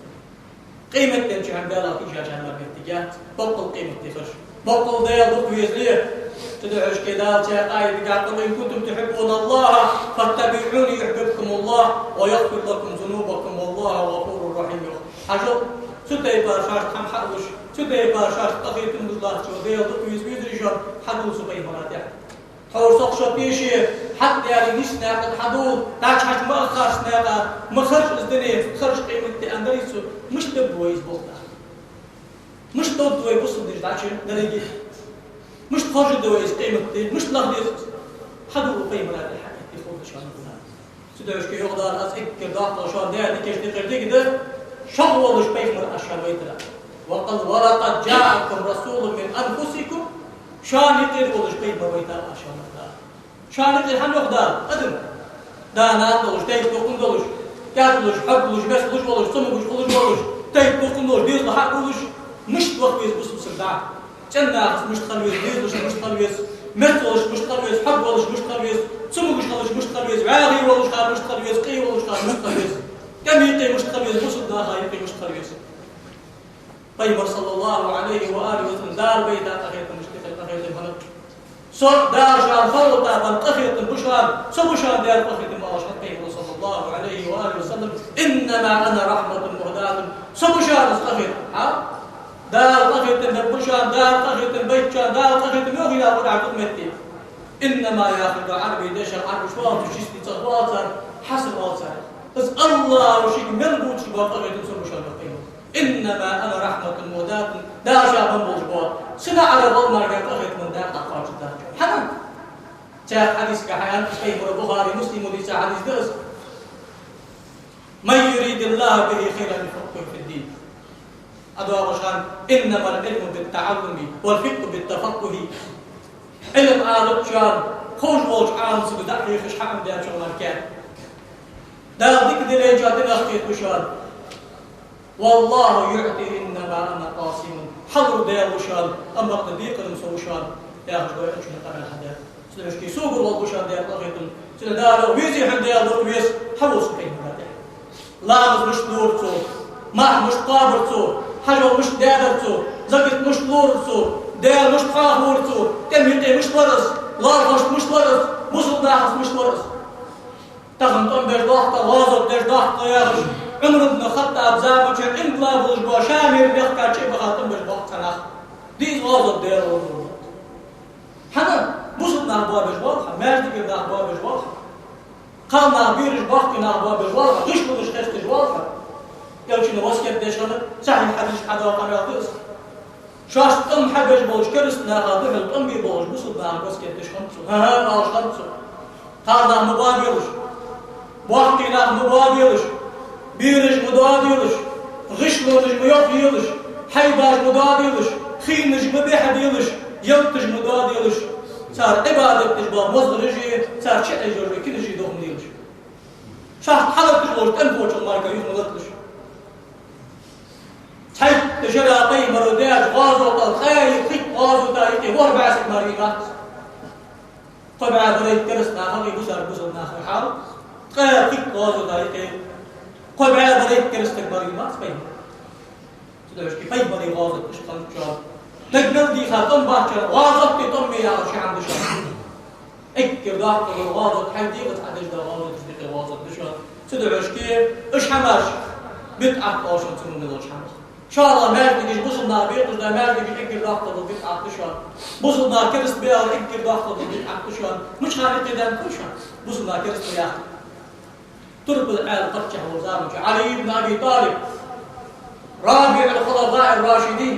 Къематдийнахьа хьона Даьлах тийшачарна моттиг яц, боккъал къематди харжа. Боккъал Даьла дукха везале. Цудухьа шке Дала цхьа аят дигахь: قل إن كنتم تحبون الله فاتبعوني يحببكم الله ويغفر لكم ذنوبكم والله غفور رحيم, йоах. Хьажал, цу тайпара шоашта хӏама хьалуш, цу тайпара шоашта къахетам луш латтача Даьла дукха веза везарий шоана, хьадувла цу пайхамара тӏехьа. Тхьовра сох шо теше, хьатӏадаьлча нийсача наькъа тӏа хьадувла, дӏачухьача ма аххарча наькъа, ма харжа из дунен, харжа къематди, аьннадарий цо, мишта дергда вай из болх даха? Мишта довргда вай бусалба дин дӏачу деррига? Мишта харжаргда вай из къематди, мишта лаха деза из? Хьадувла пайхамара тӏехьа, хьакъехьа ховргда шоана. Цудухьа шке йоах Дала, аз эггара доккхагӏа шоана даь дикаш дикхар дика да, шоана волаш пайхамар аз шоана вайтар. وقل-، ولقد جاءكم رسول من أنفسكم, шоана юкъера волаш пайхамар вайтар аз шоана. Шоана юкъера хӏама йоах Дала, адам. Да-нана долаш, тайп-тукхам долаш, кӏаьда луш, хьогга луш, меца луш волаш, цамогаш хулаш волаш, тайп-тукхам долаш, дезал хьа уллаш, мишта ваха веза бусалба саг дӏа? Цӏен нахаца мишта хила веза, дезалашца мишта хила веза, меца волаш мишта хила веза, хьогга волаш мишта хила веза, цамогаш хилча мишта хила веза, ваьгӏий волаш хилча мишта хила веза, къе волаш хилча мишта хила веза, тӏема юкъе мишта хила веза, бусалба наха юкъе мишта хила веза. Пайхамар, صلى الله عليه وآله وسلم, Дала вайта къахетам, мишта къахетам хиннад. Со Дала шоана совгӏата баь къахетам ба шоана, со ба шоана Даьла къахетам, аьлар шоана Пайхамара, صلى الله عليه وآله وسلم: إنما أنا رحمة مهداة. Со ба шоана из къахетам. Хьа? Дала къахетам бергба шоана, Дала къахетам байтачарна, Дала къахетам йоах Къуръан тӏа дукха метте. إنما, яхар да Ӏарбий дешах, Ӏарбаша оалаш, чисти цӏагӏа оал цар, хьаср оал цар. Из Аллахӏа шийга мел бувцаш бола къахетам со ба шоана, йоах Пайхамара. إنما أنا رحمة مهداة, Дала ша бенна болаш бола. Сина Ӏара гӏалмарга къахетам Дала дӏакхоачаргдац. Хьана? Цхьан хьадисагахь аьннад Пайхамара, Бухари, Муслима дийца хьадис да из: من يرد الله به خيرا يفقهه في الدين. Ӏадоагӏаш хьа: إنما العلم بالتعلم والفقه بالتفقه. Ӏилма алачоа, ховш волча Ӏалам сага дӏахьехаш хьаам даьчоа мара кхы. Дала дика диллачоа динах кхеташ ва шоана. والله يعطي إنما أنا قاسم. Хьалур Даьла ва шоана, амма декъар ма со ва шоана, яхаш да вай Элчано къамаьл хьадаь. Цудухьа шке сога лургба шоана Даьла къахетам. Цудухьа Дала везий хьона Даьла дукха веза, хьавола цу Пайхамара тӏехьа. Ламаз мишта лора цо, марха мишта кхабар цо, хьажол мишта даьдар цо, закат мишта лора цо, Даьла мишта хьоахавора цо, тӏема юкъе мишта вар из, лоархӏашта мишта вар из, бусалба нахаца мишта вар из. Тахан тӏом беш болх ба, гӏазот деш болх ба яхаш, Ӏумар ибн Хаттаба заман чу инкъилаб луш бола, Шамера мехка чу баха тӏом беш болх ба цхьа нах. Дийца гӏазот дер вон. Хьана? Бусалба нах боабеш болх ба, маьждигера нах боабеш болх ба, кхалнах, бераш, боккхий нах боабеш болх ба, гӏишлонаш хесташ болх ба. Элчано васкет деш хиннад, сахьихь хьадисашка хьадоагӏа къамаьл да из. Шоашта тӏом хьабеш болча кераста наха духьал тӏом бе болаш бусалба нахага васкет деш хиннад цо. ХӀаа, оалаш хиннад цо. Кхалнах ма боабелаш, боккхий нах ма боабелаш, бераш ма доаделаш, гӏишлонаш ма йохъелаш, хьайбаш ма доаделаш, хиннаш ма бехьаделаш, ялаташ ма доаделаш, цар Ӏибадат деш бола мозгӏараши, цар чу Ӏеш йола кинаши дохаделаш. Шоашта хьалаташ болча тӏемахочул мара юха ма латталаш. Цхьайтта шера пайхамар Даьча гӀазота, ткъаь итт гӀазота юкъе ворхӀ бӀаь саг мара вийнавац. Кхо бӀаь барайттара кераста нах а, бусалба, бусалба нах а хьал. Ткъаь итт гӀазота юкъе кхо бӀаь барайттара кераста саг мара вийнавац пайхамар. Цудухьа пайхамара гӀазот иштта хиннад шоана. ДагадоагӀа дийха тӀом бац шоана, гӀазота тӀом ма яхар ши хӀама да шоана. Эггара доккхагӀа гӀазот, хьай дегӀаца Ӏадеш да гӀазот, иштта гӀазот да шоана. Цудухьа уж хӀамаш бидӀат оал шоана, цу мел долча хӀамах. ШоллагӀа, маьждигаш, бусалба наха бекъаш да маьждигаш эггара доккхагӀа бидӀат да шоана. Бусалба наха кераста бе аьлар эггара доккхагӀа бидӀат да шоана. Мича хана юкъе да шоана? Бусалба наха кераста бе яхар. Турпал Ӏаьлий паччахь волча заман чу Ӏали ибн Аби ТӀалиб, رابع الخلفاء الراشدين,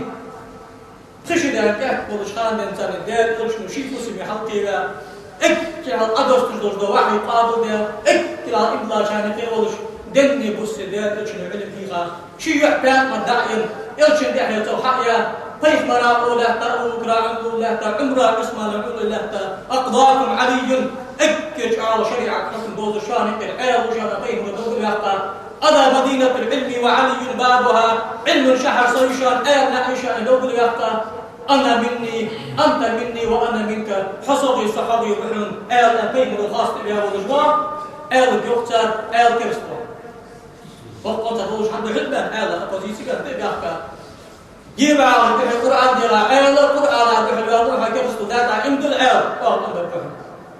пхи шу даьнна тӀехьа волча хана денз царна Даьла Элчано ший фусаме хьалкхеваь, эггара хьалха Ӏодоссаш долаш дола вахьи къоабалдаь, эггара хьалха имлачарна юкъе волаш, денна, буссе Даьла Элчано Ӏилма хьийха, ший йоӀ ПаьтӀамат дӀаенна, Элчан тӀехьа цо хьаяь, пайхамара Ӏуйрре лаьтта, Абу Бакра Ӏуйрре лаьтта, Ӏумара, Ӏусмана Ӏуйрре лаьтта, أقضاكم علي, эггара чӀоагӀа шариӀата хьукам дозаш шоана юкъера Ӏаьла ва шоана, пайхамара довгал ваьккха. ألا مدينة العلم وعلي بابها, Ӏилман шахьар со я шоана, Ӏаьлий наӀар я шоана, довгал ваьккха. أنا مني، أنت مني وأنا منك, хьо согӀий, со хьогӀий ва хьона, аьле, пайхамара хоастам беш волаш ва, аьле, йоах цар, аьле, кераста ва. Боккъонца долаш хӀама да хӀаьта бен, аьле, оппозици бен тӀа баьхка. Гебагӏа духьа Къуръан дегӀа Ӏаьла, Къуръана духьа ваьнна хьо кераста даьтта, иман дилла Ӏаьла, оаха иман да хьона.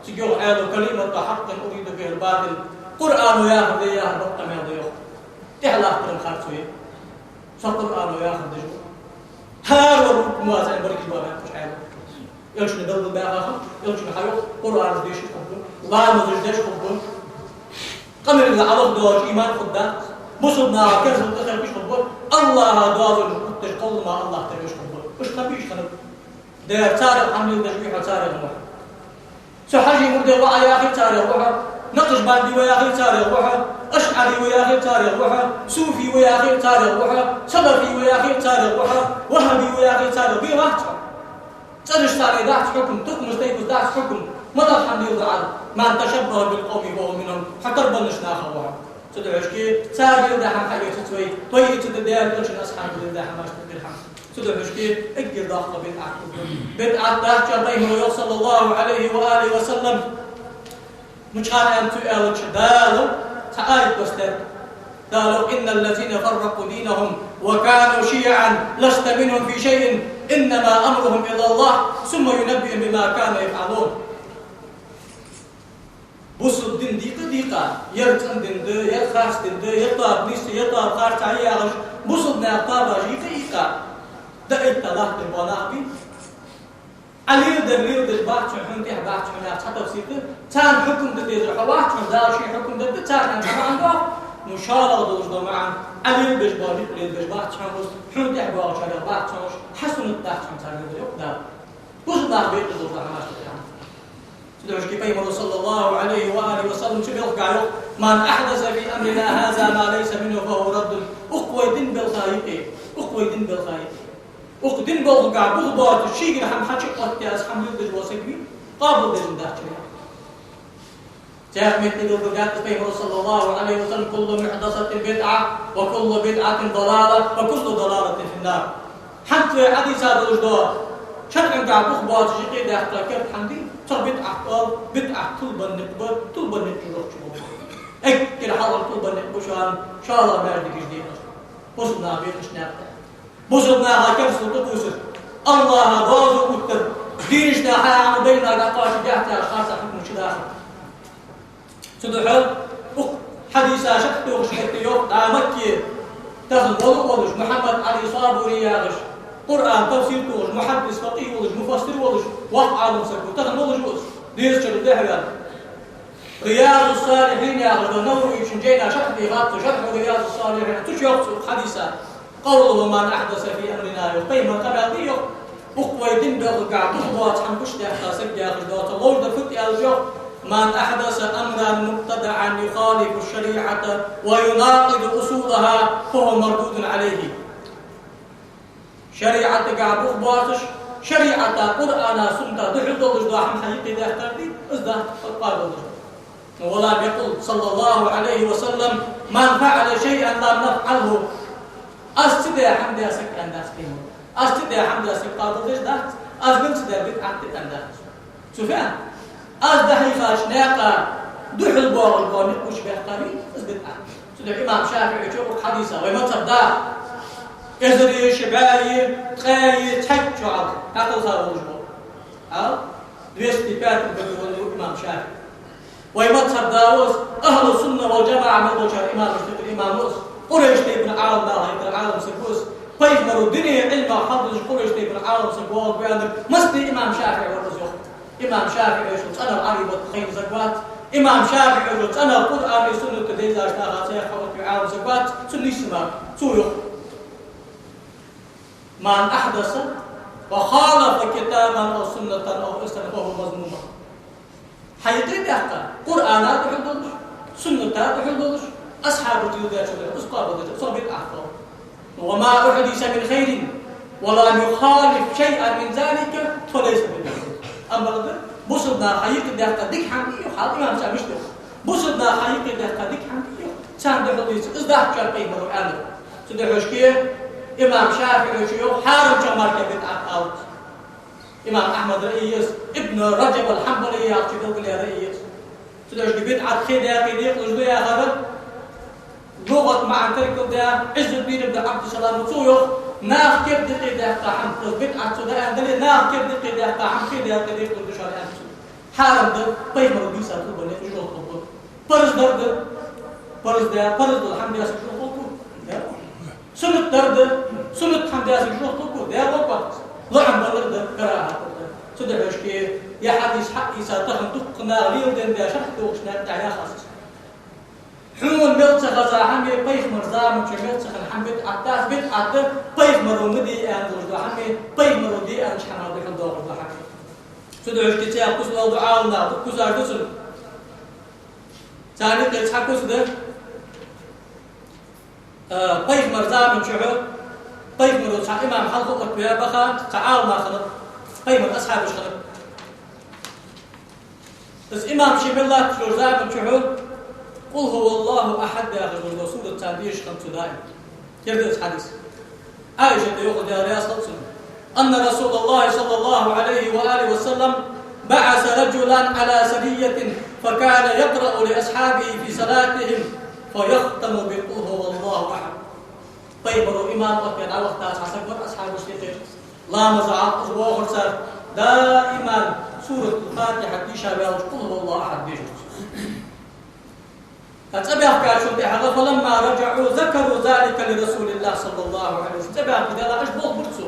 Цига йоах Ӏаьлас: كلمة حق أريد بها باطل. Къуръано яхар да яхар бакъ къамаьл да йоах. ТӀехьа латтар-м харцо я. Со Къуръано яхар деш ва. ХӀара вар рукъ муаззин баргаш ба баьхкача Ӏаьлас. Элчано белгалбаьха хӀама, Элчано хьайоах, Къуръанаш дешаш хургба, ламазаш деш хургба. Къамарга Ӏалах доагӀаш иман хургдац. Бусалба наха керастал тӀахьекхаш хургба. АллахӀа доазонаш отташ кхоллама АллахӀ тергаш хургба. Иштта хӀама бийш хиннаб. Дера царех хьалдеш вий хьо, царех ва хьо. Цу Хьажий мурдех ва Ӏа яхе, царех ва хьо. Накъшбанди ва яхе, царех ва хьо. АшӀари ва яхе, царех ва хьо. Суфи ва яхе, царех ва хьо. Салафи ва яхе, царех ва хьо. ВахӀаби ва яхе, царех ва хьо. ЦӀераш царна дац хьукам, тукхамаш, тайпаш дац хьукам. Ма дах хьалдеш да Ӏа: من تشبه بقوم فهو منهم. Хьо тарбаннаш нахах ва хьо. Цудухьа шки цар леладаь хӀама хьаэцац вай, вай эцаргда Даьла Элчан асхьабаша леладаь хӀамаш, тӀадир хӀама. Цудухьа шки эггара доккха бидӀат хургда. БидӀат дац шоана, пайхамара йоах, صلى الله عليه وآله وسلم. Мича хана аьннад цо аьлча, Дала цхьа аят доссадаьд. Дала йоах: إن الذين فرقوا دينهم وكانوا شيعا لست منهم في شيء إنما أمرهم إلى الله ثم ينبئهم بما كانوا يفعلون. Бусалба дин дийкъа а дийкъа, ер цӀена дин да, ер харц дин да, ер тоаба нийса, ер тоаба харц я яхаш, бусалба наьха тоабаш йийкъа а йийкъа, дӀаэтта латташ бола нах бий. Ӏа леладер леладеш бац хьона, хьона тӀехьа бац хьона яха цхьа тафсир да. Царна хьукам де дезар хьо вац хьона, Дала ший хьукам дергда, царна хьа маӀан доагӀа. Ну, шоллагӀа долаш дола маӀан: Ӏа лелабеш бола никъ лелабеш бац хьона уж, хьона тӀехьа боагӀачарех бац хьона уж, хьа суннат дац хьона царна лелабер, йоах Дала. Бусалба нах бекъаш долаш дола хӀамаш да хӀанз. Цудухьа шки пайхамара, صلى الله عليه وآله وسلم, цу белхагӀа йоах: من أحدث في أمرنا هذا ما ليس منه فهو رد. Укх вай дина белха юкъе, укх вай дина белха юкъе, укх дина белхагӀа бух боацаш, шийгара хӀама хьачу оттаяь, аз хӀама леладеш вола саг вий, къоабалдеш ма дац шоана. Цхьан метте белгалдаьд пайхамара, صلى الله عليه وسلم: كل محدثة بدعة وكل بدعة ضلالة وكل ضلالة في النار. ХӀанз вай хьадийца долаш дола, шарӀагахьа бух боацаш юкъе даьккха керда хӀама дий, цох бидӀат оал, бидӀат тилабенна никъ ба, тилабенна никъ чу лохача ба. Эггара хьалха тилабенна никъ ба шоана, шоллагӀа, маьждигаш, декъаш, бусалба наха бекъача наькъа тӀа. Бусалба наха керастал тӀакхувсар, АллахӀа доазув оттар, дийша хьа Ӏама дайнага кхоачаш дехьа тӀехьа харцахьа хьукмаш чудахар. Цудухьа укх хьадийца шакх тохаш метте йоах, дӀа Макке тахан вола а волаш, Мухьаммад Ӏали Сабури яхаш, Къуръан тафсир тохаш, мухьаддис, факъихӀ волаш, муфассир волаш, воккха Ӏалам саг ва, тахан волаш ва из, дезачара дехьаваьнна. «Риязу-с-Салихьин» яхаш дола Нававийчун жайна шархь дийхад цо, «Шархьу Риязу-с-Салихьин», цу чу йоах цо укх хьадийца: «قوله من أحدث في أمرنا», йоах, пайхамара къамаьл да йоах, укх вай дина белхагахьа бух боаца хӀама гучадаьккха саг яхаш дола, цо ловш дар фуд аьлча йоах: «من أحدث أمرا مبتدعا يخالف الشريعة ويناقض أصولها فهو مردود عليه». ШариӀатагахьа бух боацаш, шариӀата, Къуръана, сунната духьал долаш дола хӀама хьа юкъе даьккхар дий, из дац къоабалдеш. ولم يقل صلى الله عليه وسلم: «من فعل شيئا لم نفعله». Аз ца даь хӀама даь саг аьннадац пайхамара. Аз ца даь хӀама да саг къоабалдеш дац, аз мел ца даьр бидӀат да аьнна дац. Цу хана аз дӀахьийхача наькъа духьал боагӀаш бола никъ гучабаьккхар из бидӀат. Цудухьа имам ШафиӀийчо укх хьадиса, вай мазхӀаб да, эзари ши бӀаьи ткъаьи цхьайтта шу хьалха хьакхелха волаш вола. Хьал, двести пятом году венна ва имам ШафиӀий. Вай мазхӀаб да ва из, ахӀлу сунна вал джамаӀа мел болча имамашта юкъера имам ва из, Къурайш тайпан Ӏалам наха юкъера Ӏалам саг ва из, пайхамара дине Ӏилма хьалдузаш Къурайш тайпан Ӏалам саг воагӀаргва аьнна, массане имам ШафиӀий вар из йоах. Имам ШафиӀийчул цӀенагӀа Ӏарбий бутт хайна саг вац, имам ШафиӀийчул цӀенагӀа Къуръани суннати дезаш наха цхьа хьалхара Ӏалам саг вац, цунна нийсса мара, цо йоах: من أحدث وخالف كتابا أو سنة أو إسلام فهو مذموم. Хьа юкъе даьккха, Къуръана духьал долаш, сунната духьал долаш, асхьабаша дийла даьчул духьал, из къоабалдеш, цох бидӀат да. وما أحدث من خير ولم يخالف شيئا من ذلك فليس بمذموم. Амма бакъда, бусалба наха хьа юкъе даьккха дика хӀама йоах, хьал имам ШафиӀийс йоах. Бусалба наха хьа юкъе даьккха дика хӀама йоах, царна духьал дийца, из дац шоана пайхамара аьннар. Цудухьа шке имам ШафиӀийчо йоах, хьарамчох мара кхы бидӀат алац. Имам Ахьмада раъй я из, Ибн Раджаб ал-Хьанбалий яхачо белгалъяь раъй я из. Цудухьа бидӀат кхы дакъа декъалуш да яхар, лугӀат маӀан теркалдаь, Ӏиззуддин ибн Ӏабдуссалама цо йоах, наха керда юкъе даьккха хӀама, из бидӀат цо да аьнна дале, наха керда юкъе даьккха хӀама кхы дакъа декъалуш да шоана аьнна цо. Хьарам да, пайхамара дийца хӀама да, из жожагӀате хӀама да. Парз дар да, парз да, парз дола хӀама даь саг жожагӀате хӀама да. Суннат дар да, суннат хӀама даь саг жожагӀате хӀама да. ЛаӀан далар да, карахӀат дар да. Цудухьа шке, ер хьадис хьаийца тахан дуккха наха леладаь да, шархь дохаш наха тӀехьа яхац. Хьона мел ца хеза хӀама, пайхамара заман чу мел ца хинна хӀама бидӀат дац, бидӀат да, пайхамара ма де аьнна долаш дола хӀама, пайхамара де аьннача хӀаман духьал доагӀаш дола хӀама. Цудухьа шке цхьа куц дола Ӏаламнаха, куцаш да цун. Царна юкъера цхьа куц да, а, пайхамара заман чухь, пайхамара цхьа имам хьалха оттаваь баха, цхьа Ӏаламнах хиннаб, пайхамара асхьабаш хиннаб. Из имам ше мел латташ долча заман чухь, «قل هو الله أحد» яхаш дола сурат царна дешаш хиннад цо даим. Кхы да из хьадис. Ӏаишата йоах, Даьла раьза хилва цунна: أن رسول الله صلى الله عليه وآله وسلم بعث رجلا على سرية فكان يقرأ لأصحابه في صلاتهم فيختم بقل هو الله أحد. Пайхамара имам оттаваь дӀавахийта цхьа саг вар асхьабашта юкъера. Ламаза Ӏа из воагӀар цар, даим Суратуль-Фатихьа дийша ваьлча, «قل هو الله أحد» дешар цо. ТӀаккха цӀабаьхкачул тӀехьагӀа, «فلما رجعوا ذكروا ذلك لرسول الله صلى الله عليه وسلم». ЦӀабаьхка Даьлах уж болхабир цо.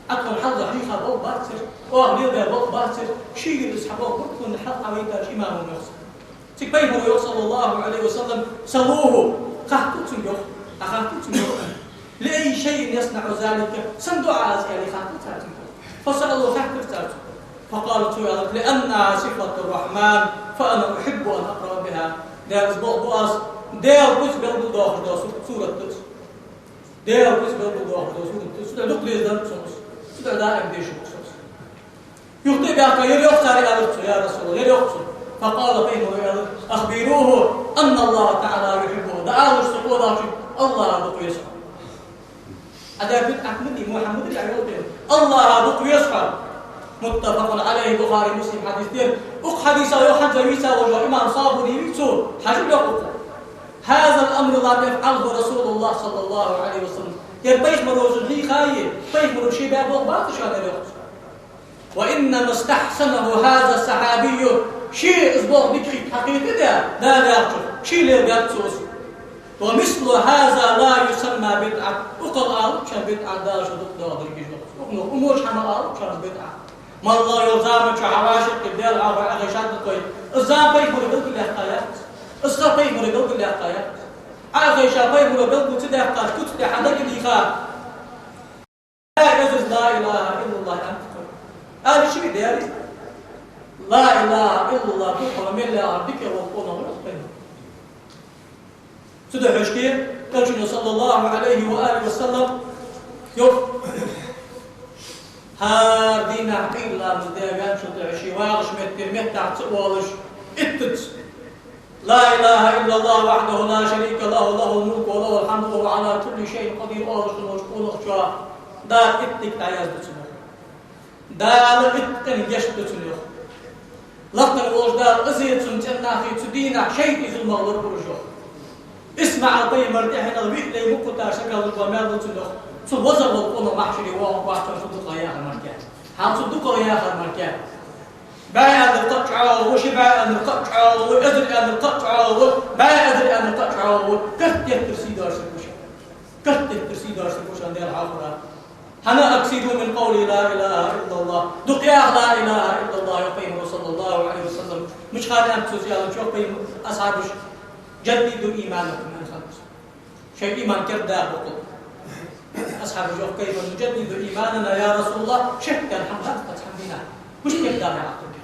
Ӏа тхона хьалха хьийха болх бацар, оаха леладаь болх бацар, шийгара из хьаболхабир тхона хьалха Ӏа вайтача имама, йоах цо. Цига пайхамара йоах, صلى الله عليه وسلم: «سلوه», хатталва цунга, йоах, Ӏа хатталва цунга, йоах. «لأي شيء يصنع ذلك», сенна ду Ӏа из аьле, хатталва цар цунга. «فسألوه», хаьттар цар цунга. «فقال», цо аьлар: «لأنها صفة الرحمن فأنا أحب أن أقرأ بها». Даьла из болх бу аз, Даьла куц белгалдоахаш дола су-, сурат да из. Даьла куц белгалдоахаш дола сурат да из. Цудухьа дукха дезадар сона из. Цудухьа даим дешаргва со из. Юха тӀабаьхка, ер йоах цар, аьлар цо, я Расулаллахӏ, ер йоах цо. «فقال», пайхамара аьлар: «أخبروه أن الله تعالى يحبه». ДӀаалалаш цу къонахчунга: «АллахӀа дукха веза хьо». Ӏа даь бидӀат ма дий, Мухьаммад, Ӏа йолча. «АллахӀа дукха веза хьо». متفق عليه, Бухари, Муслим хьадис дар. Укх хьадиса йоах хӀанз вийца волаш вола имам Сабуни вий цо, хьажал йоах укхо: «هذا الأمر لم يفعله رسول الله صلى الله عليه وسلم». Ер пайхамара цунна хьийхай, пайхамара ше баь болх бацар шоана, ер йоах цо. «وإنما استحسنه هذا الصحابي», ше из болх дика хилийта хьакхетадаь, Дала яхачох, ше леладаьд цо из. «ومثل هذا لا يسمى بدعة». Укхал алац шоана бидӀат, Дала шо дукха доагӀа дерг иш дукха. Укханах умоча хӀама алац шоана бидӀат. МаллагӀа йолча заман чу хьавӀашагӀкхийтта, Даьла хьалха Ӏохайша хӀама дукха. Из зама пайхамара белгалъяьккха яц. Из ха пайхамара белгалъяьккха яц. Ӏохайша пайхамара белгал ца даьккхача, куц тӀа хьадагадийха. Ай, из ла илахӀа иллаллахӀ аьннад тхо. Ала ший дери. Ла илахӀа иллаллахӀ дукха мел яхар дика вола къонах ва тхо. Цудухьа шке, Элчано, саллаллахӀу Ӏалайхи ва алихи ва саллам, йоах: хӀара дийнахьа къайла ламаз даь ваьнначул тӀехьагӀа ше вагӀача меттера меттах ца оалаш, иттаза «لا إله إلا الله وحده لا شريك له، له الملك وله الحمد وهو على كل شيء قدير» оалаш хиннача къонахчоа Дала иттиг дӀаязду цунна, йоах. Дала итт къиношта гешт ду цунна, йоах. Лакхе волча Дала из а цун цӀен нах а цу дийнахьа шайтӀий зуламах лорабу уж, йоах. ИсмаӀал-пайхамар тӀехьенах виъ лай мукъа кхувташ саг луш бола маьл да цунна, йоах. Цу возагӀа вола къонах махьшаре воагӀаргвац цунна, цу дукхагӀа яхар мара кхы. ХӀанз цу дукхагӀа яхар мара кхы. БӀаь аьннар кхы а чӀоагӀо ва, ши бӀаь аьннар кхы а чӀоагӀо ва, эзар аьннар кхы а чӀоагӀо ва, бӀаь эзар аьннар кхы а чӀоагӀо ва. Картеттар сий доацар ва шоана. Картеттар сий доацар ва шоана Даьла хьалхара. ХӀана: «أكثروا من قول لا إله إلا الله». Дукха яха لا إله إلا الله, йоах Пайхамаро, صلى الله عليه وسلم. Мичахьа аьннад цо из аьлча, йоах Пайхамаро асхьабашка: «جددوا إيمانكم», аьнна хиннад цо. Шоай иман кердадаккха бокъо. Асхьабаша йоах Пайхамарга: «نجدد إيماننا يا رسول الله». Шек даьнна хӀама дац тха цхьан дийнахьа. Мишта кердадаккха деза?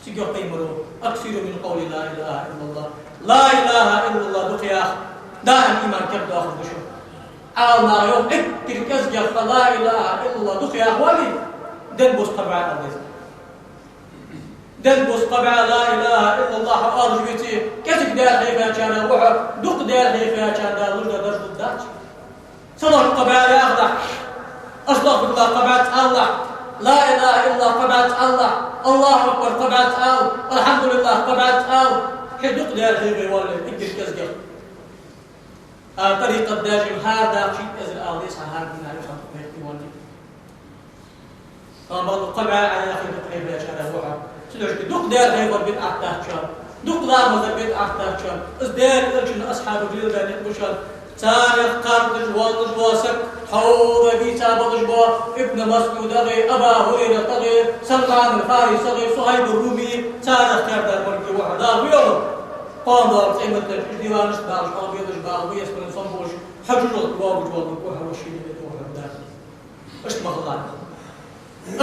Цига йоах Пайхамаро: «أكثروا من قول لا إله إلا الله». Ла илаха иллаллахӏ дукха яха, даим иман кердадоахаргда шун. Ӏаламнаха йоах, эггара кӀезигагӀа ла илаха иллаллахӏ дукха яха вале, денна бус кхо бӀаь ала деза. Денна бус кхо бӀаь ла илаха иллаллахӏ оалаш веце, кӀезига Даьла хьехачарех ва хьо, дукха Даьла хьехачарна Дала луш дола дарж лургдац. Салават кхо бӀаь яхалахь, астагӀфируллахӏ кхо бӀаьзза алалахь, ла илаха иллаллахӏ кхо бӀаьзза алалахь, Аллахӏу акбар кхо бӀаьзза ала, алхьамдулиллахӏ кхо бӀаьзза ала. Хьо дукха Даьла хьехаве вале, эггара кӀезигагӀа. А тӀарикъат даьчун хӀара дакъа шийтта эзар ала деза хьа, хӀара дийнахьа юха дукха хьехаве вале. Амма кхо бӀаь Ӏа яхе, дукха хьехаваьчарех ва хьо. Цудухьа дукха Даьла хьехар бидӀат дац шоана. Дукха ламаз дар бидӀат дац шоана. Из Даьла Элчан асхьабаша лелабаь никъ ба шоана. Царех кхардаш, воаллаш вола саг, тхьовра вийца болаш бола Ибн МасӀудагӀеи, Аба ХӀурайратагӀеи, СалманулФарисагӀеи, СухӀайбур-Румийи, царех кхердар морг ва хьо. ДагӀа ве хьо. Кхоана доагӀача къематдийнахьа уж диванашка балаш хьалбелаш бала ва, ясмаран сом болаш, хьо жожагӀате воагӀаш вола морг ва хьо, вошийна ва хьо, дагӀа. Иштта ма хилалахь.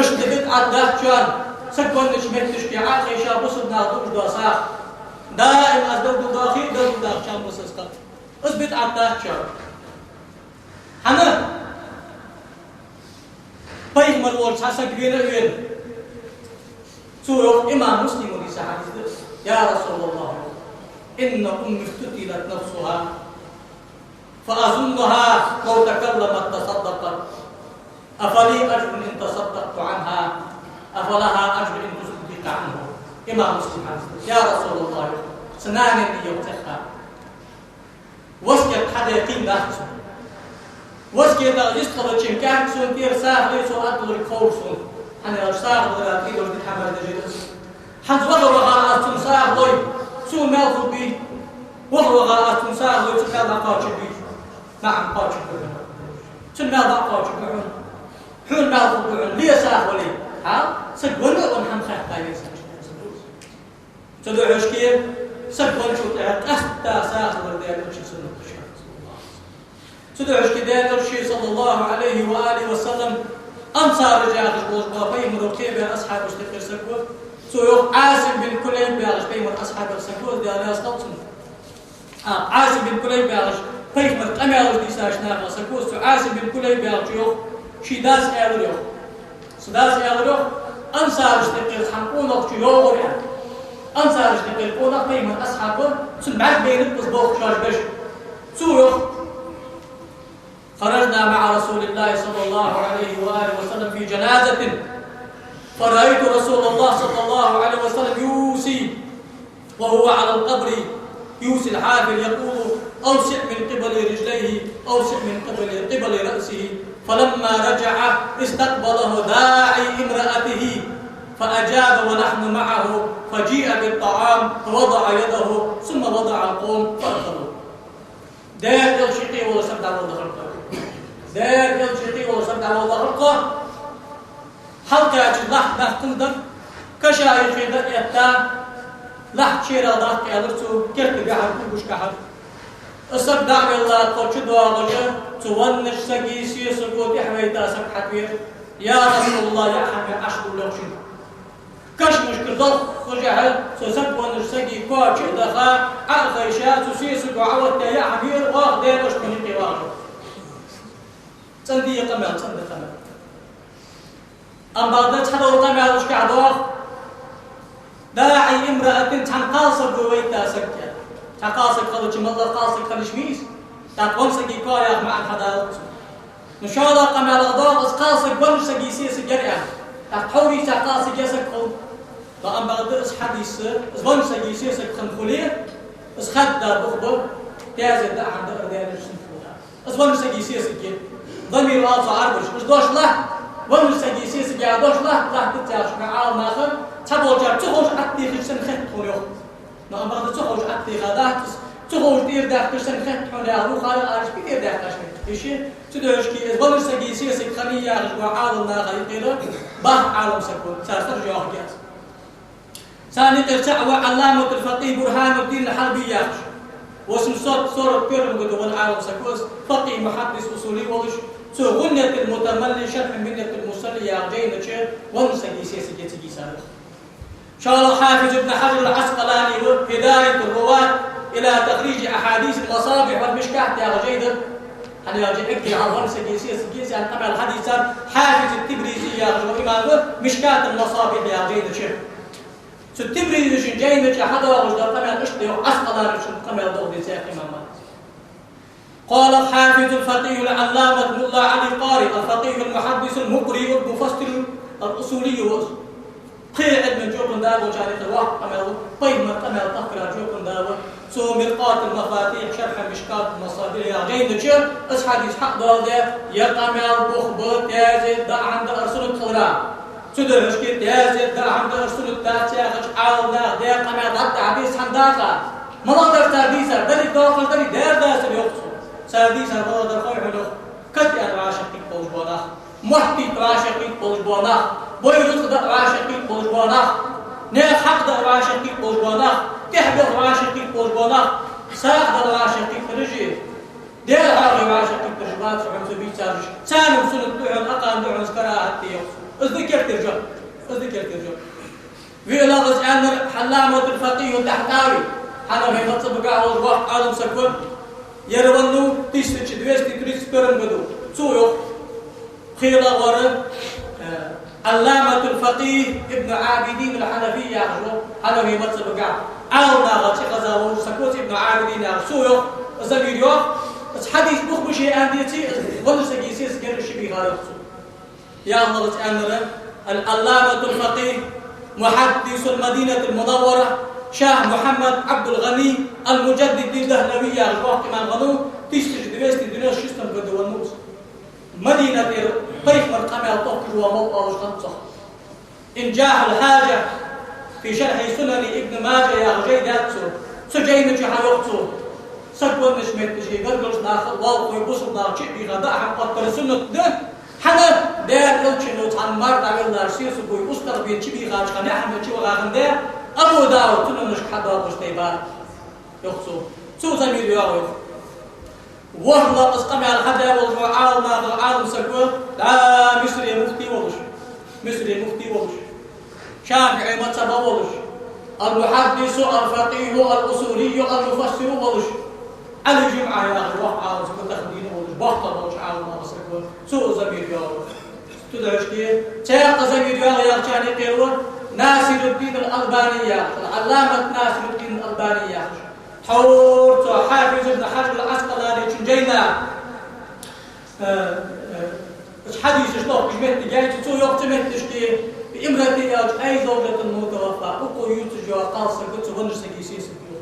Иштта бидӀат дац шоана, саг веннача метташка Ӏо а хайша, бусалба наха дуаш дола сагӀа. Даим аз далдугӀа доахе а, далдугӀадоахача чам бусалба сагӀа. Из бидӀат дац шоана. ХӀана? Пайхамар волча цхьа саг вена а вена, цо йоах, имам Муслима дийца хьадис да: «يا رسول الله، إن أمي افتتنت نفسها». فأظنها لو تكلمت تصدقت، أفلي أجر إن تصدقت عنها؟ أفلها أجر إن تصدق عنه؟ Имам Муслим хьадис да. Я Расулаллахӏ, са нана а йоах цӀаьхха. Васкет хьаде кхийна дац сона. Васкетах йистхилча кӀаьнк сона тӀера сагӀа лой, цо аргдаларга ховр сона. ХӀана аьлча сагӀа далара тӀера дика хӀама дажира. ХӀанз ваха-ваха аз цунна сагӀа лой, цо маьл хургбий? Ваха-ваха аз цунна сагӀа лой, цун маьл дӀакхоачаргбий? НаӀам, кхоачаргба хьона. Цун маьл дӀакхоачаргба хьона. Хьона маьл хургба хьона, ле сагӀа вале. Хьал, саг венна а венна хӀама хетта веза. Цудухьа шке саг венначул тӀехьагӀа къаьстта сагӀа далар Даьла Элчан суннат да. Цудухьа шке Даьла Элча, саллаллахӀу Ӏалайхи ва алихи ва саллам, ансараш яхаш болаш бола, Пайхамаро кхебаь асхьабашта юкъера саг ва. Цо йоах, Ӏасим бин Кулайб яхаш Пайхамара асхьабех саг ва, Даьла раьза хилва цунна. А, Ӏасим бин Кулайб яхаш, Пайхамара къамаьлаш дийшача нахах саг ва из. Цу Ӏасим бин Кулайб яхачо йоах, ший дас аьлар йоах. Са дас аьлар йоах, ансарашта юкъера цхьан къонахчо йоагӀар аьнна. Ансарашта юкъера къонах Пайхамара асхьаб ва, цун бӀарг байнаб из болх чош беш. Цо йоах: خرجنا مع رسول الله صلى الله عليه وآله وسلم في جنازة، فرأيت رسول الله صلى الله عليه وسلم يوصي وهو على القبر، يوصي الحافر يقول: أوسع من قبل رجليه، أوسع من قبل، قبل رأسه. فلما رجع استقبله داعي امرأته فأجاب ونحن معه، فجيء بالطعام فوضع يده ثم وضع القوم فأكلوا. Даьла Элча юкъе вола саг дӀаволла хургва. Даьла Элча юкъе вола саг дӀаволла хургва. Хьалкхаьча лахьта нах тӀа да, каша юхе дӀаэтта, лахьта шера даккха аьлар цо, керта баьхьар, кулгашка хьар. Из саг дӀавелла, тхо чудоагӀаш, цу веннача сага сесаго тӀехьавайта саг хьатӀавера. Я Расулаллахӏ, яа хӀама яр Ӏаш дуллехь шун. Кашамашка долххажехьа, цу саг веннача сага коа чу а даха, Ӏо а хайша, цу сесаго Ӏооттаяь яа хӀама яр, оаха Даьла Элча тхона юкъе вагӀаш. ЦӀена дий къамаьл, цӀена да къамаьл. Амма бакъда цхьадола къамаьлашка доагӀа: داعي امرأة, цхьан кхалсаго вайта саг, аьнна. Цхьа кхалсаг хилча, моллагӀа кхалсаг хила йиш ма йий из. ТӀаккха веннача сага коа яха маӀан хьадалац цо. Ну, шоллагӀа къамаьл доагӀа, из кхалсаг веннача сага сесаг яр аьнна. ТӀаккха тхьовра цхьа кхалсаг я саг хул. Но амма бакъда из хьадис, из веннача сага сесаг хинна хуле, из хадда бух ба, таьзета даа хӀама даар даьннача суннат хул. Из веннача сага сесаг я. Дамир оал цо Ӏарбаша. Уж дош латт, веннача сага сесаг яха дош латт, латтац яхаш ба Ӏаламнаха, цхьаболчар ца ховш Ӏаттийхача санна хет тхона, йоах. Но амма бакъда ца ховш Ӏаттийха дац из, ца ховш тӀера даьккхача санна хет тхона яхар, вухара араш би тӀера даьккхача хет. Иштта, цудухьа из веннача сага сесаг хиннай яхаш бола Ӏаламнаха юкъера баха Ӏалам саг ва, цар сара жоьхагӀа яц. Царна юкъера цаӀ ва Ӏалламатул факъихӀ Бурхьануддин Хьалби яхаш. Восемьсот сорок первом году венна Ӏалам саг ва из, факъихӀ, мухьаддис, усули волаш, цо «ГӀуньятул мутамалли шархӀи минятил мусалли» яхача жайна чу веннача сага сесаг я цига йисар. ШоллагӀа Хьафиз ибн Хьажар ал-Ӏаскъалани ва, «ХӀидаятур-руват ила тахрижи ахьадисил масабихь вал мишкат» яха жай да. ХӀана аьлча эггара хьалха веннача сага сесаг я аьнна къамаьл хьадийцар Хьафиз ат-Тибризи яхаш вола имам ва, «Мишкатул масабихь» яхача жайна чу. Цу Тибризичун жайна чу хьадоагӀаш дола къамаьл иштта да, йоах, Ӏаскъаланичун къамаьл доагӀа дийцача имама. قال الحافظ الفقيه العلامة الملا علي القاري الفقيه المحدث المقرئ المفسر الأصولي ва из. Пхе Ӏилман жоп да болчарна юкъера воккха къамаьл ва, пайхамара къамаьл тахкара жоп да ва. Цо «Миркъатул мафатихь шархӀи мишкатил масабихь» яхача жайна чу из хьадис хьадоаладаь, ер къамаьл бух ба, таьзета даа хӀама даар суннат хилара. Цудухьа таьзета даа хӀама даар суннат дац яхача Ӏаламнаха даь къамаьл дӀатӀахьа деза хӀама дакъа. МалагӀа дар цар дийцар, деррига доккхаш дарий, дера дацар, йоах цо. Цар дийцар малагӀа дар хой хьона, йоах, кад аьнна вӀашагӀкхийтта болаш бола нах, мотт дийта вӀашагӀкхийтта болаш бола нах, бой рузкъа даа вӀашагӀкхийтта болаш бола нах, наьха хьакъ даа вӀашагӀкхийтта болаш бола нах, тӀехьа беха вӀашагӀкхийтта болаш бола нах, сагӀа дала вӀашагӀкхийттараш, Даьла хьоахаве вӀашагӀкхийттараш бацар хьона цо бийцараш. Царна суннат да хьона, акхарна да хьона карахӀат, йоах цо. Из да керттера жоп. Из да керттера жоп. ВиълагӀа из аьннар Ӏалламатул факъихӀу ТӀахьтӀави, Хьанафий мазхӀабагахьа волаш воккха Ӏалам саг ва, ер веннав тысяча двести тридцать первом году. Цо йоах. ПхелагӀвар, э, Ӏалламатул факъихӀ Ибн Ӏабидин ал-Хьанафи яхаш ва, Хьанафий мазхӀабагахьа Ӏаламнаха цӀихеза волаш саг ва из Ибн Ӏабидин яхаш. Цо йоах, из замир йоах, из хьадис бух ба ше аьнна деце, из веннача сага сесаг яр ши бийха, йоах цо. ЯллагӀа из аьннар Ӏалламатул факъихӀ, мухьаддисул Мадинатил Мунаввара, шайх Мухьаммад Ӏабдул-ГӀани ал-Мужаддиди Дахлави яхаш воккха имам хиннав, тысяча двести девяносто шестом году веннав из. Мадинатера пайхамара къамаьл тохкаш вола молла оалаш хиннад цох. «ИнжахӀул хьажа фи шархӀи сунани Ибн Мажа» яха жай даьд цо. Цу жайна чу хьайоах цо: саг веннача метташка гаргарча наха, лоалахой, бусалба наха чу а бийха даа хӀама оттар суннат да. ХӀана? Даьла Элчано цхьан мар дӀавеллача сесаго устагӀа бе чубийхача хана, яа хӀама чу ваха хиннад, Абу Давуда сунанашка хьадоагӀаш тайпара, йоах цо. Цо замир йоагӀа, йоах. ВорхӀлагӀа из къамаьл хьадаь волаш вола Ӏаламнахах Ӏалам саг ва, дӀа Мисре муфти волаш, Мисре муфти волаш, шафиӀий мазхӀаба волаш, ал-мухьаддису, ал-факъихӀу, ал-усулийю, ал-муфассиру волаш, Ӏали ЖумӀа яхаш воккха Ӏалам саг ва, тахан дийна волаш, боккха болча Ӏаламнахах саг ва, цо замир йоагӀа. Цудухьа цхьаькха замир йоагӀа яхачарна юкъера ва Насируддин ал-Албани яхаш, Ӏалламат Насируддин ал-Албани яхаш. Тхьовра цо Хьафиз ибн Хьажар ал-Ӏаскъаланичун жайна, э, э, хьадисаш тохкаш моттиг яьй цо, цо йоах цу метташка: «Биимраати», аьлча, «ай завжатун мутаваффа», укхо ювцаш йола кхалсаг цу веннача сага сесаг я.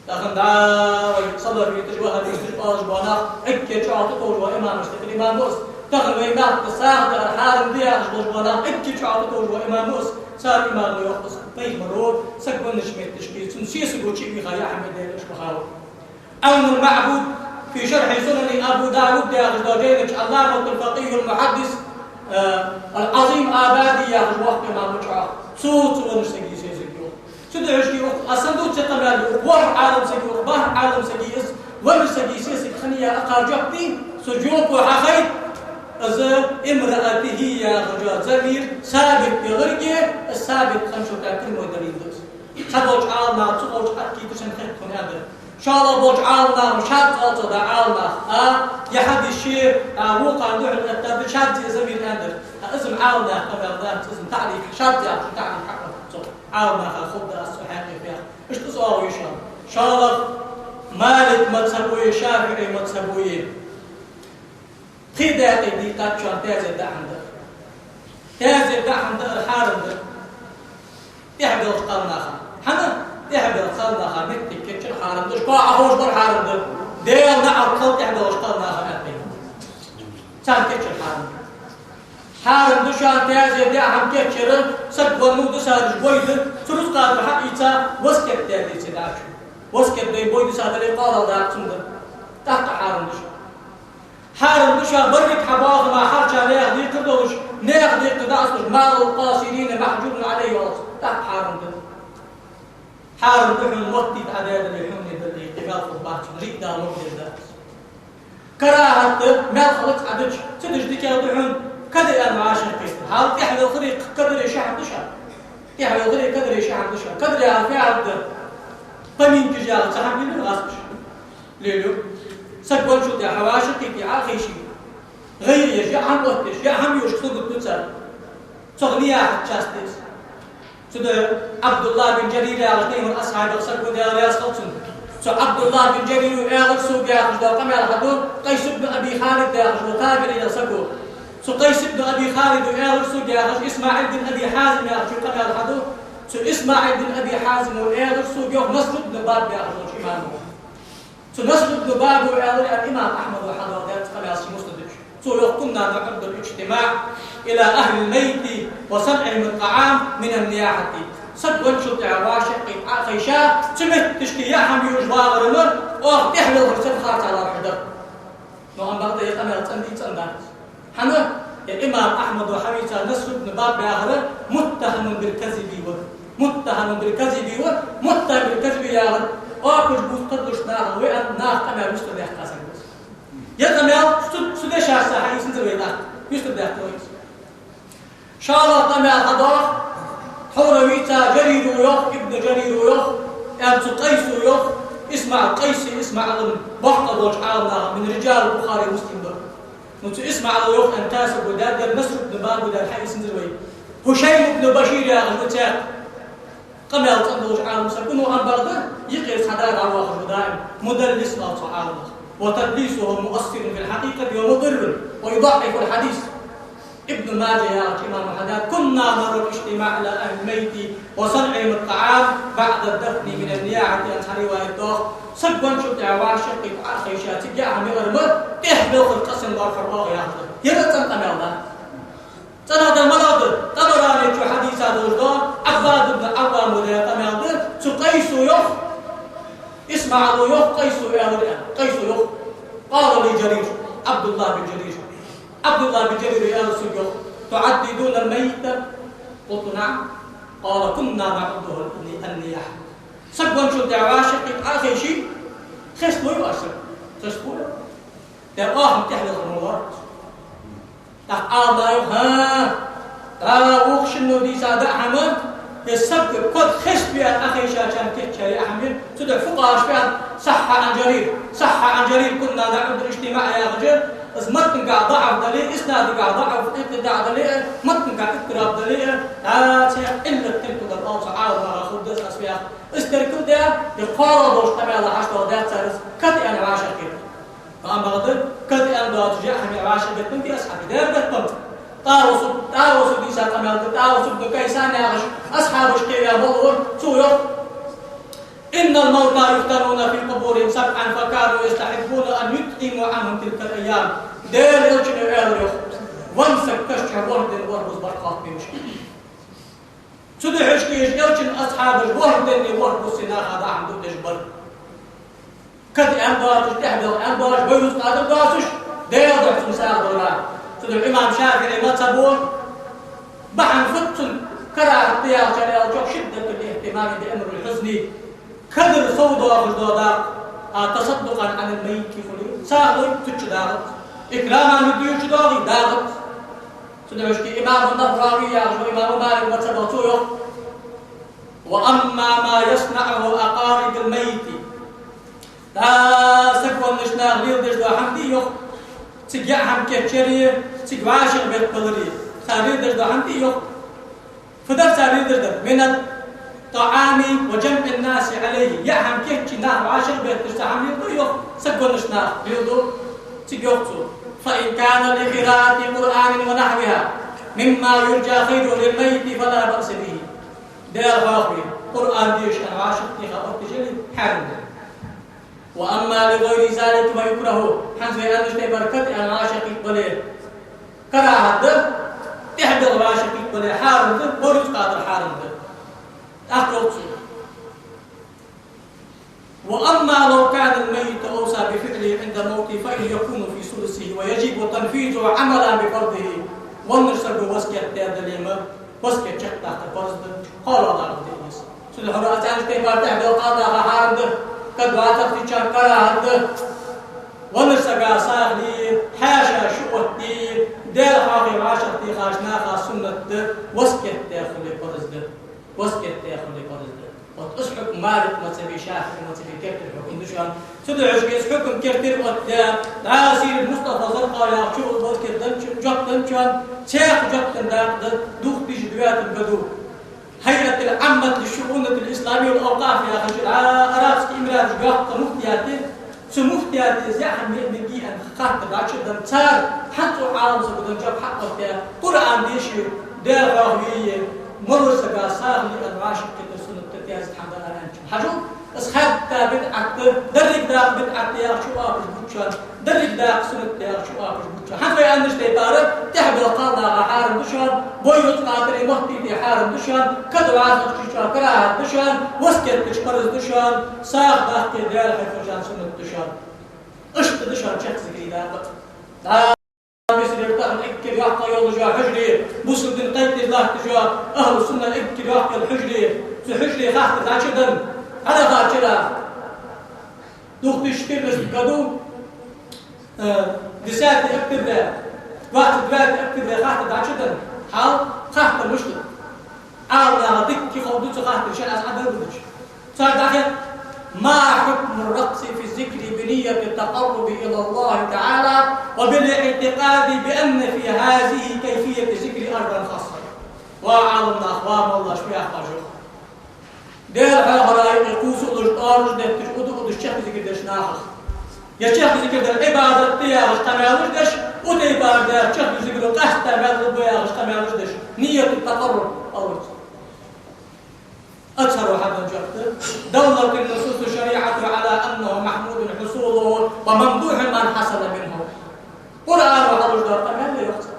Тахан дӀа вай салафиташ, ваххабисташ оалаш бола нах, эггара чӀоагӀа тӀатовжа вола имамашта юкъера имам ва из. Тахан вай мехка сагӀа даар хьарам да яхаш болаш бола нах, эггара чӀоагӀа тӀатовжа вола имам ва из. Цар имама йоах из: пайхамаро саг веннача метташка цун сесаго чу а вийха, яа хӀама даьр аша бахав. «Ӏавнул-МаӀбуд фи шархӀи сунани Аби Давуд» яхаш дола жайна чу Ӏалламатул факъихӀул мухьаддис, э, ал-Ӏазим Абади яхаш воккха имам ва чӀоагӀа. Цо цу веннача сага сесаг я, йоах. Цудухьа укх, аз санна дувцача къамаьлга, укх ворхӀ Ӏалам сага, укх бархӀ Ӏалам сага из веннача сага сесаг хиннай яха акхар жоп дий, цу жоьпо хьахайт, из «биимраатихӀи» яхача замир сабит яларга, из сабит хинначул тӀехьагӀа прямой далил да из. Цхьаболча Ӏаламнаха цу гӀолча Ӏаткийта санна хет тхона аьннадар. ШоллагӀа болча Ӏаламнаха шаз оал цо, да Ӏаламнаха, а, ер хьадис ше, а, вокхарна духьал эттар да, шаз я замир аьннадар. А, из-м Ӏаламнаьха къамаьл дац, из-м таӀриф, шаз яхачун таӀриф хьакъ ма дац цо. Ӏаламнаха ховргдац цо хьакъ я яхар. Иштта из оал вай шоана. ШоллагӀа, Малик мазхӀабо а, ШафиӀий мазхӀабо а, Кхы дакъа дийкъад шоана таьзета даа хӀама дар. Таьзета даа хӀама дар хьарам да тӀехьабелхача кхалнаха. ХӀана? ТӀехьабелхача кхалнаха моттиг кийчъяр хьарам да, шоана Ӏоховшабар хьарам да. Даьла наӀалт хилда тӀехьабелхача кхалнаха, аьнна. Царна кийчъяр хьарам да. Хьарам да шоана таьзета даа хӀама кийчъяр, саг венна ва дисадар бой да, цу рузкъа тӀара хьаийца, васкет даь деце дӀачу. Васкет даь бой дисадар, къоабал дац цунна. ТӀаккха хьарам да шоана. Хьарам да шоана беррига хьа бахама харча наьха декхар долаш, наьха декхар дӀа ца луш, مال القاصرين محجور عليه оалаш, тӀаккха хьарам да. Хьарам да хьона моттиг дӀадаьдале, хьона дале, е мел хургбац, рикӀ Дала лорадеш дац. КарахӀат да, мел хилац Ӏа дича, ца дича дикагӀа да хьона, кадар аьнна вӀашагӀкхетар. ХӀаьта тӀехьабелхаре кадар е ши хӀама да шоана. ТӀехьабелхаре кадар е ши хӀама да шоана. Кадар яхар фу яхар да? Поминкаш яхар цхьа хӀама дий, гӀазкхаш? Лелаю. Саг венначул тӀехьагӀа хьа вӀашагӀкхийте, Ӏохайше. ГӀайре еш, яа хӀама оттаеш, яа хӀама йоахаш сагот ду цар. Цох нияхьат част деза. Цудухьа Ӏабдуллахь бин Жарир яхаш тайпан асхьабех саг ва, Даьла раьза хилва цунна. Цу Ӏабдуллахь бин Жарира аьлар сога яхаш дола къамаьл хьаду, Къайс ибн Аби Халид яхаш вола табиӀий саг ва. Цу Къайс ибн Аби Халида аьлар сога яхаш, ИсмаӀил бин Аби Хьазим яхачо къамаьл хьаду, цу ИсмаӀил бин Аби Хьазима аьлар сога, йоах, Наср ибн Баб яхаш волча имамо. Цу Наср ибн Баба аьлар, аьнна, имам Ахьмада хьадоаладаьд цу къамаьла ший Муснада чу. Цо йоах: كنا نعد الاجتماع إلى أهل الميت وصنعهم الطعام من النياحة. Саг венначул тӀехьагӀа вӀашагӀкхийта Ӏохайша, цу метташка яа хӀама юаш вагӀар ма, оаха тӀехьабелхарца харцахьа лархӀаш дар. Но амма бакъда ер къамаьл цӀена дий, цӀена дац? ХӀана? Ер имам Ахьмада хьавийца Наср ибн Баб яхар متهم بالكذب ва. متهم بالكذب ва, متهم بالكذب яхар, оапаш бувца кхаъ долаш нахах ваьнна наха къамаьл юстардаьккха саг ва из. Ер къамаьл цу, цу дешашца хьаийцанзар вай тӀаккха, юстардаьккхар вай из. ШоллагӀа къамаьл хьадоах, тхьовра вийца Жарира йоах, ибн Жарира йоах, аьнна цу Къайса йоах, ИсмаӀил, Къайса ИсмаӀила боккъал болча Ӏаламнаха, من رجال البخاري ومسلم ба. Ну, цу ИсмаӀила йоах аьнна тасагу даьд, дар Наср ибн Баба дар хьаийцанзар вай. Хушайм ибн Башир яхаш ва цхьа къамаьл цӀена долаш Ӏалам саг ва, ну, амма бакъда юкъера цхьа да дӀавоаккхаш ва даим. Мудаллис ва цу Ӏаламах. وتدليسه مؤثر في الحقيقة ومضر ويضعف الحديث. Ибн Маджа яхача имамо хьадаьд: كنا نرى الاجتماع إلى أهل الميت وصنعهم الطعام بعد الدفن من النياحة, аьнна цхьа риваят доагӀа. Саг венначул тӀехьагӀа вӀашагӀкхийта Ӏохайша, цига яа хӀама яар ма, тӀехьабелхарца къасам лархӀар оаха яхар да. Ер а цӀена къамаьл да. ЦӀена да, малагӀа да? ТӀабарани чу хьадийца долаш да, Ӏаббад ибн Ӏаввама даь къамаьл да, цу Къайса йоах, ИсмаӀила йоах, Къайса аьлар, Къайса йоах: قال لي جرير, Ӏабдуллахь бин Жарир. Ӏабдуллахь бин Жарира аьлар сога, йоах: تعددون الميت؟ قلت: نعم. قال: كنا نعده النياحة. Саг венначул тӀехьагӀа вӀашагӀкхийта Ӏохайший, хесталой вай саг? Хесталой. Даьра оаха тӀехьабелхар ма лоархӀац. ТӀаккха Ӏаламнаха йоах: хӀа, дӀа вокх шинно дийца даа хӀама, е саг ког хеставе аьнна Ӏохайшачарна кийчъяь яа хӀама я. Цудухьа фукъахӀаша аьннад: صح عن جرير، صح عن جرير كنا نعد الاجتماع яхаш, из матнагахь даӀиф дале, иснадагахь даӀиф, инкъитӀаӀ дале, матнагахь иттираб дале, дӀа цхьа Ӏиллат теркалдар оал цу Ӏаламнаха, хургда аз ваьха. Из теркалдаь, е кхоалагӀа долча къамаьла хьашт доаладаьд цар из, кад аьнна вӀашагӀкхетар. Амма бакъда, кад аьнна доацаш яа хӀама вӀашагӀбеттам бий асхьабий? Даьра беттам. ТӀавус, ТӀавуса дийца къамаьл да, ТӀавус ибн Кайсан яхаш, асхьабашка кхийрар, валар, цо йоах: إن الموتى يفتنون في قبورهم سبعا فكانوا يستحبون أن يطعموا عنهم تلك الأيام. Даьла Элчано аьлар, йоах: венна саг каша чу ворхӀ ден ворхӀ бус баркхалт бе мишта. Цудухьа шоашка Элчан асхьабаш ворхӀ денна ворхӀ буса наха даа хӀама дуадеш бар. Кад аьнна доацаш, тӀехьабелха аьнна доацаш, вай рузкъа тӀара доацаш, Даьла духьа цунна сагӀа дора. Цудухьа имам ШафиӀий мазхӀабо бахьан хӀаьта цунна карахӀат да яхачар аьлча, شدة الاهتمام بأمر الحزن. Кадар сов доахаш дола дакъа, а, تصدقا عن الميت хуле, сагӀа лой цу чу дагӀац. Икрама нудуйчу доагӀе, дагӀац. Цудухьа имам Навави яхаш ва, имам Малика мазхӀабах, цо йоах: وأما ما يصنعه أقارب الميت. ТӀа саг веннача наха леладеш дола хӀама дий, йоах, цига яа хӀама кийчъяре, цига вӀашагӀбетталаре, цар леладеш дола хӀама дий, йоах. Фу дар цар леладеш дар? من الطعام وجمع الناس عليه. Яа хӀама кийчъе, нах вӀашагӀбетташ цхьа хӀама леладу, йоах, саг веннача наха леладу. Цига йоах цо: فإن كان لقراءة قرآن ونحوها مما يرجى خيره للميت فلا بأس به. Даьла хьоахаве, Къуръан деша, вӀашагӀтеха отташ яле, хьарам да. وأما لغير ذلك فيكره. ХӀанз вай аьннача тайпара кад аьнна вӀашагӀкхийтта бале, карахӀат да, тӀехьабелла вӀашагӀкхийтта бале, хьарам да, баруц къадр хьарам да. ТӀаккха йоах цо: وأما لو كان الميت أوصى بفعله عند موته فإن يكون في ثلثه ويجب تنفيذه عملا بفرضه. Веннача саго васкет даь дале ма, васкет чакхдаккхар парз да, кхоалагӀа дакъа да из. Цудухьа хьона аз аьннача тайпара тӀехьабелла къадаха хьарам да, кад вӀашагӀтийча карахӀат да. Веннача сага сагӀа ле, хьаьша шу отте, Даьла хьоахаве вӀашагӀтехача наха суннат да васкет даь хуле парз да. Васкет даь хуле парз да. Вот из хьукам Малик мазхӀабе, ШафиӀий мазхӀабе керттера хьукам да шоана. Цудухьа шоашка из хьукам керттера оттадаь, дӀа Сири Мустафа Заркъави яхачо васкет денначоа, жоп денначоа, цхьаькха жоп денна дакъа да две тысячи девятом году. هيئة العامة للشؤون الإسلامية والأوقاف яхаш, дӀа Арабски Эмираташка йоккха муфтияте, цу муфтияте зехьа ме-, мегаргдий аьнна хаттар дӀачуденна, цар хьанз цу Ӏалам саго денна жоп хьаоттадаь, Къуръан деше, Даьла хьоахаве, мел волча сага сагӀа ле аьнна вӀашагӀкхетар суннат да, теза хӀама да аьнначун. Хьажал, из хатта бидӀат да, деррига дакъа бидӀат да яхачо оапаш бувц шоана, деррига дакъа суннат да яхачо оапаш бувц шоана. ХӀанз вай аьннача тайпара тӀехьабелла кхалнаха хьарам да шоана, бойуц къадр, мотт тӀа хьарам да шоана, кад вӀашагӀтийча карахӀат да шоана, васкет дича парз да шоана, сагӀа даккхе Даьла хьоахаве суннат да шоана. Иштта да шоана чехка зикара дакъа. ДӀа Мисарера тахан эггара йоккха йолаш йола хьужаре, бусалба дин кхайкадеш латташ йола, ахӀлу сунна эггара йоккха йола хьужаре, цу хьужаре хаттар дӀачуденна, хьалхарча шера, две тысячи четырнадцатом году, э, десятое октября, двадцать девятое октября хаттар дӀачуденна, хьал хаттар мишта да. Ӏаламнаха дикка хов ду цу хаттара, шоана аз хьадалургдолча. Цар дӀахетт: ما حكم الرقص في الذكر بنية التقرب إلى الله تعالى وبالاعتقاد بأن في هذه كيفية الذكر أجرا خاصا؟ Ва Ӏаламнах, ва моллаш, фу яхар да шоана? Даьла хьоахавара юкъе кхувсалуш, тӀоаралуш детташ, уду-удаш чехка зикар деш нахах, е чехка зикар дар Ӏибадат да яхаш къамаьлаш деш, укх тайпара даьр чехка зикаро къаьстта маьл лургба яхаш къамаьлаш деш, نية التقرب аларца. Азхаро хьаденна жоп да: دلت نصوص الشريعة على أنه محمود حصوله وممدوح من حصل منه. Къуръано хьалуш дола къамаьл я, йоах цар.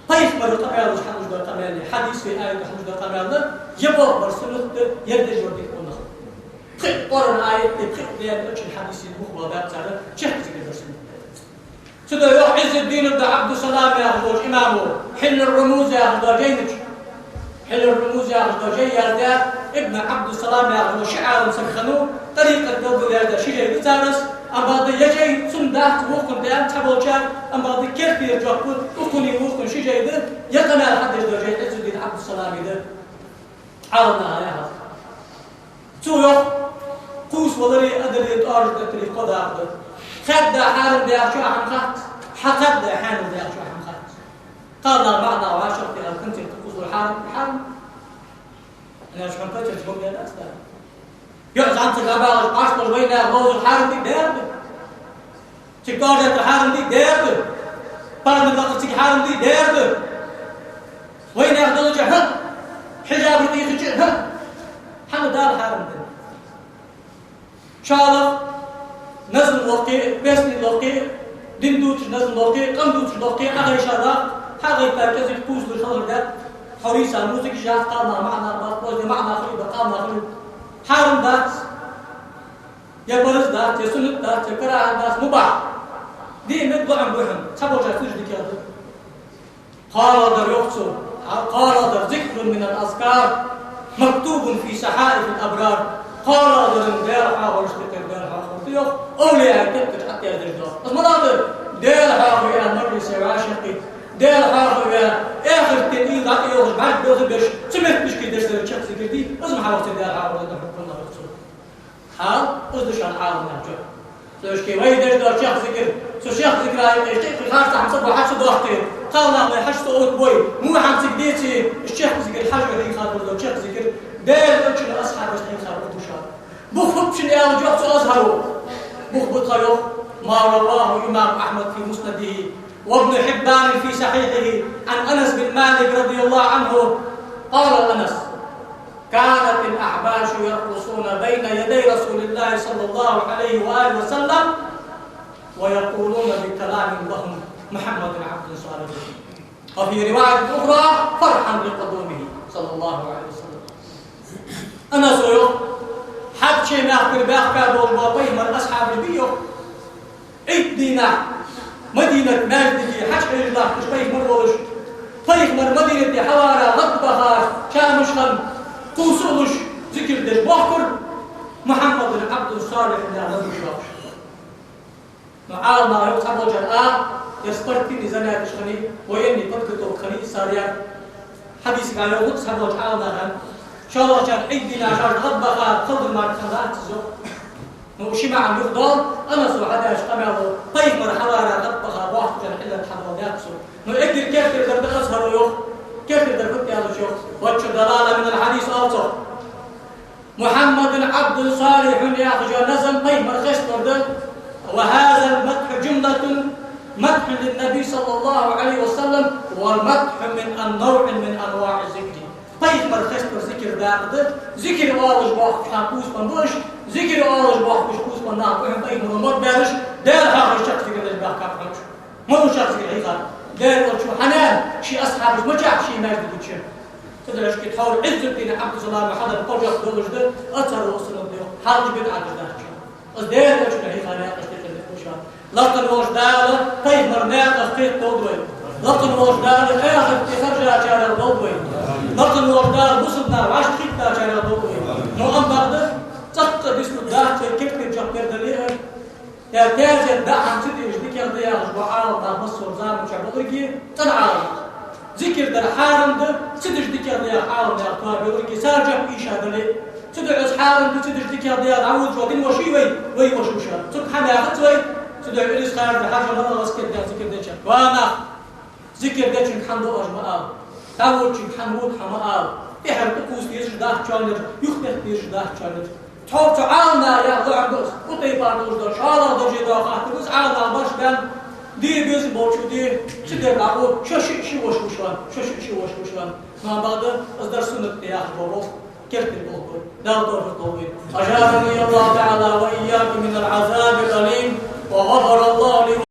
Пайхамара къамаьлаш хьалуш дола къамаьл я, хьадисий, аятий хьалуш дола къамаьл я, ер болх бар суннат да, ер деш вар дика къонах. Пхи Къуръана аят да, пхи Даьла элчан хьадис да, бух баьб цар, чехка зикар дар суннат да. Цудухьа йоах Ӏиззуддин ибн Ӏабдуссалам яхаш волча имамо, «Хьиллур-Румуз» яхаш дола жайна чу. «Хьиллур-Румуз» яхаш дола жай яздаьр Ибн Ӏабдуссалам яхаш вола ши Ӏалам саг хиннав, тӀарикъат белгалъяь яздаьр ши жай да цар. Амма бакъда ер жай цун дац вокхунна тӀа аьнна цхьаболчар, амма бакъда керттера жоп да, укхунна вокхунна ши жай да, ер къамаьл хьадеш дола жай Ӏиззуддин Ӏабдуссалама да. Ӏаламнаха яхар. Цо йоах: кхувсавалари, адари, тӀоараш деттари кхо дакъа да. Хадда хьарам да яхачоа хӀама хац, хьа хадда хьанал да яхачоа хӀама хац. Кхалнаха маӀа наха вӀашагӀтеха концерте кхувсавалар хьарам, хьарам. Ана шоана концерте гом яр дац, да? ЙоӀ зӀамсага багӀаш, Ӏаш долаш вайнаьха ловзар хьарам дий, даьра да? Цига тӀоараш деттар хьарам дий, даьра да? ПаргӀата лакхар цига хьарам дий, даьра да? Вайнаьха долча хӀа, хьижаб тӀа ийхача хӀа, хӀама Дала хьарам даьд. ШоллагӀа, назам локхе, песни локхе, дин дувцаш назам локхе, къам дувцаш локхе, Ӏохайша даккха, хьагӀайтта кӀезига кхувсалуш хилар дац, хьо рийса музыка яц, кхалнаха маӀа наха бац, кхозе маӀа наха хулий, кхалнаха хулий. Хьарам дац. Е парз дац, е суннат дац, е карахӀат дац, мубахь. Дин мег лоӀам бухьан, цхьаболчар цуьнаш дикагӀа да. КхоалагӀдар, йоах цо, кхоалагӀдар: ذكر من الأذكار مكتوب في صحائف الأبرار. КхоалагӀдар Даьла хьоахаварашта юкъера Даьла хьоахавар да, йоах, овлияий тептараш тӀа яздаь да. Из малагӀа да? Даьла хьоахаве аьнна мажлисе вӀашагӀкхийтта, Даьла хьоахаве, эхарта дийнахьа дӀатӀайоагӀаш бӀарг белгалбеш, цу метташка деш дола чехка зикар дий, из ма хьа вахце Даьла хьоахавар да хьона, йоах цо. Хьал из да шоана Ӏаламнаха жоп. Цу шке вай деш дола чехка зикар, цу чехка зикара юкъе шиъ-кхы харцахьа хӀама ца бой, хьа ца доаккхе, кхалнах вай хьа ца отбой, во хӀама цига деце, из чехка зикар хьажа хьийха хургдола чехка зикар, Даьла элчано, асхьабашта хьийха хургда шоана. Бух хӀупчина аьлча, йоах цу Азхаро. Бух ба тха, йоах. ما رواه الإمام أحمد في مسنده، وابن حبان في صحيحه، عن أنس بن مالك رضي الله عنه، قال أنس: كانت الأحباش يرقصون بين يدي رسول الله صلى الله عليه وآله وسلم، ويقولون بكلام لهم: محمد عبد صالح. وفي رواية أخرى: فرحا لقدومه صلى الله عليه وسلم. Анаса йоах, Хьабаший мехкара баьхка болаш бола пайхамара асхьабаш бий йоах, Ӏид дийнахьа Мадинат маьждиге хьачухьежаш латташ пайхамар волаш, пайхамар Мадинате хьавара гӀадбаха, шамаш хинна, кхувсалуш, зикар деш бохкар, Мухьаммад бин Ӏабдул-Салихь яха наб ва йоах. Но Ӏаламнаха йоах, цхьаболчар а, ер спортивни занятеш хиннай, военни подготовка хиннай цар яр. Хьадисага йоах цхьаболча Ӏаламнаха, шоллагӀчар Ӏид дийнахьа шоаш гӀадбаха, кхалдар мара хиннадац из йоах. Но ши маӀан юха доал, Анаса хьадаьча къамаьло, пайхамар хьавара гӀадбаха бохкачар хьилар хьадоаладаьд цо. Но эггара кертердар да Азхьаро йоах, кертердар фуд аьлча йоах, وجه الدلالة من الحديث оал цо. Мухьаммад бин Ӏабдул-Салихь яхаш йола назам пайхамара хеставар да. وهذا المدح جملة مدح للنبي صلى الله عليه وسلم ومدح من نوع من أنواع الذكر. Пайхамара хеставар зикара дакъа да, зикар оалаш боахкача хана кхувсабенна ба уж, зикар оалаш боахкача кхувсабенна нах ба хьона пайхамаро мотт баьраш, Даьла хьехараш чакх зикар деш баьхкаб хьона уж. Ма ву шоаш зикар хьийхар. Даьла Элчано хьанна ший асхьабаш ма чахь ший маьждиге чу. Цудухьа шки тхьовра Ӏиззуддин Ӏабдуссалам хьадар кхожах долаш да, Азхьаро а суннат да йоах, хьалхашка бидӀаташ дац шоана. Аз Даьла Элчано хьийха наькъаш тӀехьа да шоана. Лакха волча Дала пайхамара наькъах кхетадолда вай. Лакха волча Дала ахарте харжачарех долда вай. Лакха волча Дала бусалба нах вӀашагӀкхийттачарех долда вай. Но ам бакъда, цӀаккха дицлургдац вай керттера чакхдер дале а, Е таьзет даа хӀама ца деш дикагӀа да яхаш бола Ӏаламнах массайолча заман чу болга, цӀена Ӏаламнах. Зикар дар хьарам да, ца деш дикагӀа да яхаш Ӏаламнаьха тоаба йолга, цар жоп ийша дале. Цудухьа из хьарам да, ца деш дикагӀа да яхаш дӀаводаш вола дин воша вай, вай воша ва шоана. Цунга хӀама яхац вай, цудухьа Илисхан-Юртара Хьажа ма ала васкет даьнна зикар деча. Ва нах! Зикар дечунга хӀама ду аьле ма ала. ДӀаводачунга хӀама вуд хьо ма ала. ТӀехьара тӀакхувса дезаш дац шоана, юхатетта дезаш дац шоана. Тхьовра цу Ӏаламнаха яха лоӀам да из. Къутайпара долаш дола шоллагӀа дарже дола хаттар да из, Ӏаламнаха башха баьнна, де безам болчо де, цу дер дӀагӀо, шо шиъ ши воша ва шоана, шо шиъ ши воша ва шоана. Ма бакъда, из дар суннат да яхаш бола болх керттера болх ба. Дала товфикъ лолда вайна. أجارني الله تعالى وإياكم من العذاب الأليم، وغفر الله لي